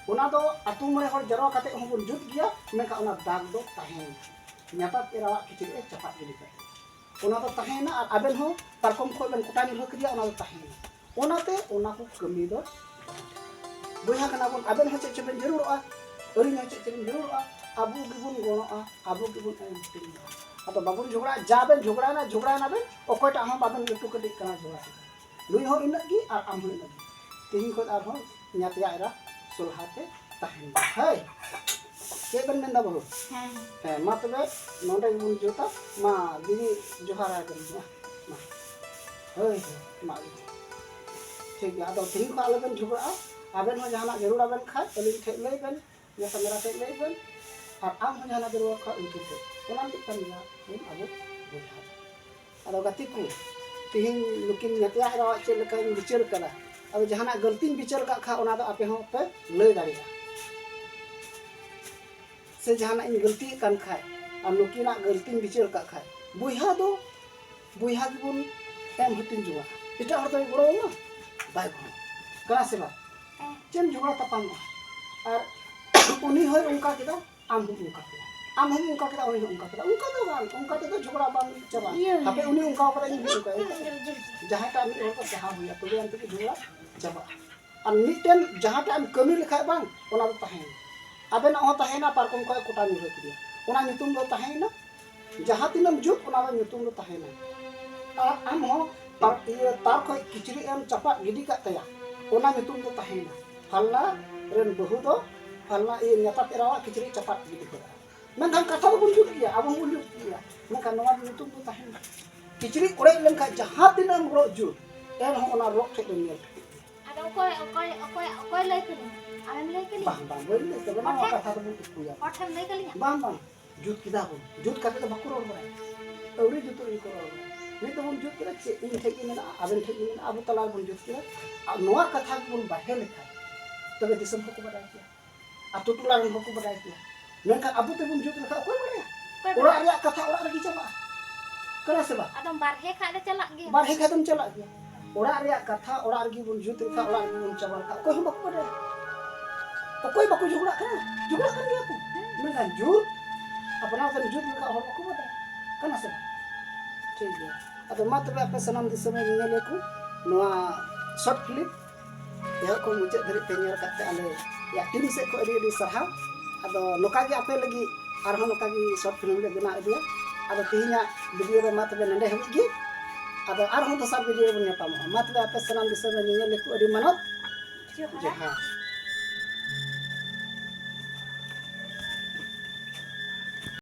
ᱚᱱᱟ ᱫᱚ ᱟᱹᱛᱩ ᱢᱚᱬᱮ ᱦᱚᱲ ᱡᱟᱨᱣᱟ ᱠᱟᱛᱮ ᱦᱚᱸᱵᱚᱱ ᱡᱩᱛ ᱜᱮᱭᱟ, ᱢᱮᱱᱠᱷᱟᱱ ᱚᱱᱟ ᱫᱟᱜᱽ ᱫᱚ ᱛᱟᱦᱮᱸᱭᱮᱱᱟ᱾ ᱧᱟᱛᱟᱛ ᱮᱨᱟᱣᱟᱜ ᱠᱤᱪᱨᱤᱡ ᱮ ᱪᱟᱯᱟᱫ ᱜᱤᱰᱤ ᱠᱟᱜ ᱛᱟᱭᱟ, ᱚᱱᱟ ᱫᱚ ᱛᱟᱦᱮᱸᱭᱮᱱᱟ᱾ ᱟᱨ ᱟᱵᱮᱱ ᱦᱚᱸ ᱯᱟᱨᱠᱚᱢ ᱠᱷᱚᱱ ᱵᱮᱱ ᱠᱚᱴᱟ ᱧᱩᱨᱦᱟᱹ ᱠᱮᱫᱮᱭᱟ, ᱚᱱᱟ ᱫᱚ ᱛᱟᱦᱮᱸᱭᱮᱱᱟ᱾ ᱚᱱᱟᱛᱮ ᱚᱱᱟ ᱠᱚ ᱠᱟᱹᱢᱤ ᱫᱚ ᱵᱟᱝ ᱴᱷᱤᱠᱟ᱾ ᱵᱚᱭᱦᱟ ᱠᱟᱱᱟ ᱵᱚᱱ, ᱟᱵᱮᱱ ᱦᱚᱸ ᱪᱮᱫ ᱪᱚᱵᱮᱱ ᱡᱟᱹᱨᱩᱲᱚᱜᱼᱟ, ᱟᱹᱞᱤᱧ ᱦᱚᱸ ᱪᱮᱫ ᱪᱚᱞᱤᱧ ᱡᱟᱹᱨᱩᱲᱚᱜᱼᱟ, ᱟᱵᱚ ᱜᱮᱵᱚᱱ ᱜᱚᱲᱚᱜᱼᱟ, ᱟᱵᱚ ᱜᱮᱵᱚᱱ ᱮᱢ ᱦᱟᱹᱴᱤᱧᱟ᱾ ᱟᱫᱚ ᱵᱟᱵᱚᱱ ᱡᱷᱚᱜᱽᱲᱟᱜᱼᱟ, ᱡᱟ ᱵᱮᱱ ᱡᱷᱚᱜᱽᱲᱟᱭᱮᱱᱟ, ᱡᱷᱚᱜᱽᱲᱟᱭᱮᱱᱟ ᱵᱮᱱ, ᱚᱠᱚᱭᱴᱟᱜ ᱦᱚᱸ ᱵᱟᱵᱮᱱ ᱞᱟᱹᱴᱩ ᱠᱟᱹᱴᱤᱡ ᱠᱟᱱᱟ ᱡᱷᱚᱜᱽᱲᱟ ᱨᱮ᱾ ᱱᱩᱭ ᱦᱚᱸ ᱤᱱᱟᱹᱜ ᱜᱮ ᱟᱨ ᱟᱢ ᱦᱚᱸ ᱤᱱᱟᱹᱜ ᱜᱮ᱾ ᱛᱮᱦᱮᱧ ᱠᱷᱚᱱ ᱟᱨᱦᱚᱸ ᱧᱟᱛᱭᱟ ᱮᱨᱟ ᱥᱚᱞᱦᱟ ᱛᱮ ᱛᱟᱦᱮᱱ ᱢᱟ᱾ ᱦᱳᱭ, ᱪᱮᱫ ᱵᱮᱱ ᱢᱮᱱᱫᱟ ᱵᱟᱹᱦᱩ? ᱦᱮᱸ, ᱦᱮᱸ᱾ ᱦᱮᱸ, ᱢᱟ ᱛᱚᱵᱮ ᱱᱚᱰᱮ ᱜᱮᱵᱚᱱ ᱡᱩᱛᱟ᱾ ᱢᱟ ᱫᱤᱫᱤ ᱡᱚᱦᱟᱨ ᱟᱭ ᱵᱮᱱ᱾ ᱢᱟ, ᱢᱟ᱾ ᱦᱳᱭ, ᱦᱳᱭ, ᱢᱟ᱾ ᱴᱷᱤᱠ ᱜᱮᱭᱟ, ᱟᱫᱚ ᱛᱮᱦᱮᱧ ᱠᱷᱚᱱ ᱟᱞᱚ ᱵᱮᱱ ᱡᱷᱚᱜᱽᱲᱟᱜᱼᱟ᱾ ᱟᱵᱮᱱ ᱦᱚᱸ ᱡᱟᱦᱟᱱᱟᱜ ᱡᱟᱹᱨᱩᱲ ᱟᱵᱮᱱ ᱠᱷᱟᱡ ᱟᱹᱞᱤᱧ ᱴᱷᱮᱡ ᱞᱟᱹᱭ ᱵᱮᱱ, ᱢᱮᱥᱟ ᱢᱮᱨᱟ ᱴᱷᱮᱡ ᱞᱟᱹᱭ ᱵᱮᱱ, ᱟᱨ ᱟᱢ ᱦᱚᱸ ᱡᱟᱦᱟᱱᱟᱜ ᱡᱟᱹᱨᱩᱲ ᱠᱷᱟᱡ ᱩᱱᱠᱤᱱ ᱴᱷᱮᱡ᱾ ᱚᱱᱟ ᱢᱤᱫ ᱠᱟᱱ ᱜᱮᱭᱟ ᱵᱚᱱ ᱟᱵᱚ ᱵᱚᱭᱦᱟ᱾ ᱟᱫᱚ ᱜᱟᱛᱮ ᱠᱚ, ᱛᱮᱦᱮᱧ ᱱᱩᱠᱤᱱ ᱧᱟᱛᱭᱟ ᱮᱨᱟᱣᱟᱜ ᱪᱮᱫ ᱞᱮᱠᱟᱧ ᱵᱤᱪᱟᱹᱨ ᱠᱟᱫᱟ, ᱟᱫᱚ ᱡᱟᱦᱟᱱᱟᱜ ᱜᱟᱹᱞᱛᱤᱧ ᱵᱤᱪᱟᱹᱨ ᱠᱟᱜ ᱠᱷᱟᱡ, ᱚᱱᱟ ᱫᱚ ᱟᱯᱮ ᱦᱚᱸ ᱯᱮ ᱞᱟᱹᱭ ᱫᱟᱲᱮᱭᱟᱜᱼᱟ᱾ ᱥᱮ ᱡᱟᱦᱟᱱᱟᱜ ᱤᱧ ᱜᱟᱹᱞᱛᱤᱭᱮᱫ ᱠᱟᱱ ᱠᱷᱟᱡ, ᱟᱨ ᱱᱩᱠᱤᱱᱟᱜ ᱜᱟᱹᱞᱛᱤᱧ ᱵᱤᱪᱟᱹᱨ ᱠᱟᱜ ᱠᱷᱟᱡ, ᱵᱚᱭᱦᱟ ᱫᱚ ᱵᱚᱭᱦᱟ ᱜᱮᱵᱚᱱ ᱮᱢ ᱦᱟᱹᱴᱤᱧ ᱡᱚᱝᱟ᱾ ᱮᱴᱟᱜ ᱦᱚᱲ ᱫᱚᱭ ᱜᱚᱲᱚ ᱟᱢᱟ? ᱵᱟᱭ ᱜᱚᱲᱚ᱾ ᱠᱟᱱᱟ ᱥᱮ ᱵᱟᱝ? ᱪᱮᱫ ᱮᱢ ᱡᱷᱚᱜᱽᱲᱟ ᱛᱟᱯᱟᱢᱚᱜᱼᱟ? ᱟᱨ ᱩᱱᱤ ᱦᱚᱸᱭ ᱚᱱᱠᱟ ᱠᱮᱫᱟ, ᱟᱢ ᱦᱚᱸᱢ ᱚᱱᱠᱟ ᱠᱮᱫᱟ᱾ ᱟᱢ ᱦᱚᱸᱢ ᱚᱱᱠᱟ ᱠᱮᱫᱟ, ᱩᱱᱤ ᱦᱚᱸ ᱚᱱᱠᱟ ᱠᱮᱫᱟ᱾ ᱚᱱᱠᱟ ᱫᱚ ᱵᱟᱝ, ᱚᱱᱠᱟ ᱛᱮᱫᱚ ᱡᱷᱚᱜᱽᱲᱟ ᱵᱟᱝ ᱪᱟᱵᱟᱜᱼᱟ᱾ ᱤᱭᱟᱹ᱾ ᱦᱟᱯᱮ, ᱩᱱᱤ ᱚᱱᱠᱟ ᱠᱟᱫᱟ, ᱤᱧ ᱦᱚᱸ ᱚᱱᱠᱟ᱾ ᱡᱟᱦᱟᱸᱭᱴᱟᱜ ᱢᱤᱫ ᱦᱚᱲ ᱠᱚ ᱥᱟᱦᱟ ᱦᱩᱭᱩᱜᱼᱟ, ᱛᱚᱵᱮ ᱟᱱᱛᱮ ᱜᱮ ᱡᱷᱚᱜᱽᱲᱟ ᱪᱟᱵᱟᱜᱼᱟ᱾ ᱟᱨ ᱢᱤᱫᱴᱮᱱ ᱡᱟᱦᱟᱸᱴᱟᱜ ᱮᱢ ᱠᱟᱹᱢᱤ ᱞᱮᱠᱷᱟᱡ ᱵᱟᱝ, ᱚᱱᱟ ᱫᱚ ᱛᱟᱦᱮᱸᱭᱮᱱᱟ᱾ ᱟᱵᱮᱱᱟᱜ ᱦᱚᱸ ᱛᱟᱦᱮᱸᱭᱮᱱᱟ, ᱯᱟᱨᱠᱚᱢ ᱠᱷᱚᱡ ᱠᱚᱴᱟ ᱧᱩᱨᱦᱟᱹ ᱠᱮᱫᱮᱭᱟ, ᱚᱱᱟ ᱧᱩᱛᱩᱢ ᱫᱚ ᱛᱟᱦᱮᱸᱭᱮᱱᱟ᱾ ᱡᱟᱦᱟᱸ ᱛᱤᱱᱟᱹᱜ ᱮᱢ ᱡᱩᱛ, ᱚᱱᱟ ᱫᱚ ᱧᱩᱛᱩᱢ ᱫᱚ ᱛᱟᱦᱮᱸᱭᱮᱱᱟ᱾ ᱟᱨ ᱟᱢ ᱦᱚᱸ ᱛᱟᱨ, ᱤᱭᱟᱹ, ᱛᱟᱨ ᱠᱷᱚᱡ ᱠᱤᱪᱨᱤᱡ ᱮᱢ ᱪᱟᱯᱟᱫ ᱜᱤᱰᱤ ᱠᱟᱜ ᱛᱟᱭᱟ, ᱚᱱᱟ ᱧᱩᱛᱩᱢ ᱫᱚ ᱛᱟᱦᱮᱸᱭᱮᱱᱟ᱾ ᱯᱷᱟᱞᱱᱟ ᱨᱮᱱ ᱵᱟᱹᱦᱩ ᱫᱚ ᱯᱷᱟᱞᱱᱟ, ᱤᱭᱟᱹ, ᱧᱟᱛᱟᱯ ᱮᱨᱟᱣᱟᱜ ᱠᱤᱪᱨᱤᱡ ᱪᱟᱯᱟᱫ ᱜᱤᱰᱤ ᱠᱟᱫᱟ᱾ ᱢᱮᱱᱠᱷᱟᱱ ᱠᱟᱛᱷᱟ ᱫᱚᱵᱚᱱ ᱡᱩᱛ ᱜᱮᱭᱟ, ᱟᱵᱚ ᱦᱚᱸᱵᱚᱱ ᱡᱩᱛ ᱜᱮᱭᱟ, ᱢᱮᱱᱠᱷᱟᱱ ᱱᱚᱣᱟ ᱫᱚ ᱧᱩᱛᱩᱢ ᱫᱚ ᱛᱟᱦᱮᱸᱭᱮᱱᱟ᱾ ᱠᱤᱪᱨᱤᱡ ᱚᱲᱮᱡ ᱞᱮᱱᱠᱷᱟᱱ ᱡᱟᱦᱟᱸ ᱛᱤᱱᱟᱹᱜ ᱮᱢ ᱨᱚᱜ ᱡᱩᱛ, ᱮᱱᱦᱚᱸ ᱚᱱᱟ ᱨᱚᱜ ᱴᱷᱮᱡ ᱫᱚ ᱧᱮᱞ ᱴᱷᱤᱠ ᱜᱮᱭᱟ᱾ ᱟᱫᱚ ᱚᱠᱚᱭ, ᱚᱠᱚᱭ, ᱚᱠᱚᱭ, ᱚᱠᱚᱭ ᱞᱟᱹᱭ ᱠᱟᱹᱞᱤᱧᱟ? ᱟᱢᱮᱢ ᱞᱟᱹᱭ ᱠᱟᱹᱞᱤᱧᱟ? ᱵᱟᱝ, ᱵᱟᱝ, ᱵᱟᱹᱧ ᱞᱟᱹᱭ ᱠᱟᱫᱟ, ᱱᱚᱣᱟ ᱦᱚᱲ ᱴᱷᱮᱱ? ᱠᱟᱛᱷᱟ ᱫᱚᱵᱚᱱ ᱩᱠᱩᱭᱟ᱾ ᱦᱚᱲ ᱴᱷᱮᱱ ᱞᱟᱹᱭ ᱠᱟᱹᱞᱤᱧᱟ? ᱵᱟᱝ, ᱵᱟᱝ, ᱡᱩᱛ ᱠᱮᱫᱟ ᱵᱚᱱ, ᱡᱩᱛ ᱠᱟᱛᱮ ᱫᱚ ᱵᱟᱠᱚ ᱨᱚᱲ ᱵᱟᱲᱟᱭᱟ, ᱟᱹᱣᱨᱤ ᱡᱩᱛᱩᱜ ᱨᱮᱜᱮ ᱠᱚ ᱨᱚᱲ ᱵᱟᱲᱟᱭᱟ᱾ ᱱᱤᱛ ᱫᱚᱵᱚᱱ ᱡᱩᱛ ᱠᱮᱫᱟ, ᱪᱮᱫ ᱤᱧ ᱴᱷᱮᱡ ᱜᱮ ᱢᱮᱱᱟᱜᱼᱟ, ᱟᱵᱮᱱ ᱴᱷᱮᱡ ᱜᱮ ᱢᱮᱱᱟᱜᱼᱟ, ᱟᱵᱚ ᱛᱟᱞᱟ ᱨᱮᱵᱚᱱ ᱡᱩᱛ ᱠᱮᱫᱟ᱾ ᱟᱨ ᱱᱚᱣᱟ ᱠᱟᱛᱷᱟ ᱜᱮᱵᱚᱱ ᱵᱟᱦᱮ ᱞᱮᱠᱷᱟᱱ, ᱛᱚᱵᱮ ᱫᱤᱥᱚᱢ ᱦᱚᱸᱠᱚ ᱵᱟᱰᱟᱭ ᱠᱮᱭᱟ, ᱟᱛᱳ ᱴᱚᱞᱟ ᱨᱮᱱ ᱦᱚᱸᱠᱚ ᱵᱟᱰᱟᱭ ᱠᱮᱭᱟ᱾ ᱢᱮᱱᱠᱷᱟᱱ ᱟᱵᱚ ᱛᱮᱵᱚᱱ ᱡᱩᱛ ᱞᱮᱠᱷᱟᱱ ᱚᱠᱚᱭ ᱵᱟᱲᱟᱭᱟ? ᱚᱠᱚᱭ ᱚᱲᱟᱜ ᱵᱟᱲᱟᱭᱟ? ᱨᱮᱭᱟᱜ ᱠᱟᱛᱷᱟ ᱚᱲᱟᱜ ᱨᱮᱜᱮ ᱪᱟᱵᱟᱜᱼᱟ, ᱠᱟᱱᱟ ᱥᱮ ᱵᱟᱝ? ᱟᱫᱚᱢ ᱵᱟᱨᱦᱮ ᱠᱷᱟᱡ ᱫᱚ ᱪᱟᱞᱟᱜ ᱜᱮᱭᱟ᱾ ᱵᱟᱨᱦᱮ ᱠᱷᱟᱡ ᱫᱚᱢ ᱪᱟᱞᱟᱜ ᱜᱮᱭᱟ᱾ ᱚᱲᱟᱜ ᱨᱮᱭᱟᱜ ᱠᱟᱛᱷᱟ ᱚᱲᱟᱜ ᱨᱮᱜᱮ ᱵᱚᱱ ᱡᱩᱛ ᱞᱮᱠᱷᱟᱱ ᱚᱲᱟᱜ ᱨᱮᱜᱮ ᱵᱚᱱ ᱪᱟᱵᱟ ᱞᱮᱠᱷᱟᱱ ᱚᱠᱚᱭ ᱦᱚᱸ ᱵᱟᱠᱚ ᱵᱟᱰᱟᱭᱟ᱾ ᱚᱠᱚᱭ ᱵᱟᱠᱚ ᱡᱷᱚᱜᱽᱲᱟᱜ ᱠᱟᱱᱟ? ᱡᱷᱚᱜᱽᱲᱟᱜ ᱠᱟᱱ ᱜᱮᱭᱟ ᱠᱚ᱾ ᱢᱮᱱᱠᱷᱟᱱ ᱡᱩᱛ ᱟᱯᱱᱟᱨ ᱛᱮᱢ ᱡᱩᱛ ᱞᱮᱠᱷᱟᱱ ᱦᱚᱲ ᱵᱟᱠᱚ ᱵᱟᱰᱟᱭᱟ, ᱠᱟᱱᱟ ᱥᱮ ᱵᱟᱝ? ᱴᱷᱤᱠ ᱜᱮᱭᱟ᱾ ᱟᱫᱚ ᱢᱟ ᱛᱚᱵᱮ ᱟᱯᱮ ᱥᱟᱱᱟᱢ ᱫᱤᱥᱚᱢ ᱨᱮ ᱧᱮᱧᱮᱞᱤᱭᱟᱹ ᱠᱚ, ᱱᱚᱣᱟ short film ᱮᱦᱚᱵ ᱠᱷᱚᱱ ᱢᱩᱪᱟᱹᱫ ᱫᱷᱟᱹᱨᱤᱡ ᱯᱮ ᱧᱮᱞ ᱟᱠᱟᱫ ᱛᱮ ᱟᱞᱮᱭᱟᱜ team ᱥᱮᱫ ᱠᱷᱚᱱ ᱟᱹᱰᱤ ᱟᱹᱰᱤ ᱥᱟᱨᱦᱟᱣ᱾ ᱟᱫᱚ ᱱᱚᱝᱠᱟ ᱜᱮ ᱟᱯᱮ ᱞᱟᱹᱜᱤᱫ ᱟᱨᱦᱚᱸ ᱱᱚᱝᱠᱟ ᱜᱮ short film ᱞᱮ ᱵᱮᱱᱟᱣ ᱤᱫᱤᱭᱟ᱾ ᱟᱫᱚ ᱛᱮᱦᱮᱧᱟᱜ video ᱨᱮ ᱢᱟ ᱛᱚᱵᱮ ᱱᱚᱰᱮ ᱦᱟᱹᱵᱤᱡ ᱜᱮ᱾ ᱟᱫᱚ ᱟᱨᱦᱚᱸ ᱫᱚᱥᱟᱨ video ᱨᱮᱵᱚᱱ ᱧᱟᱯᱟᱢᱚᱜᱼᱟ᱾ ᱢᱟ ᱛᱚᱵᱮ ᱟᱯᱮ ᱥᱟᱱᱟᱢ ᱫᱤᱥᱚᱢ ᱨᱮ ᱧᱮᱧᱮᱞᱤᱭᱟᱹ ᱠᱚ ᱟᱹᱰᱤ ᱢᱟᱱᱚᱛ᱾ ᱡᱚᱦᱟᱨ᱾ ᱡᱚᱦᱟᱨ᱾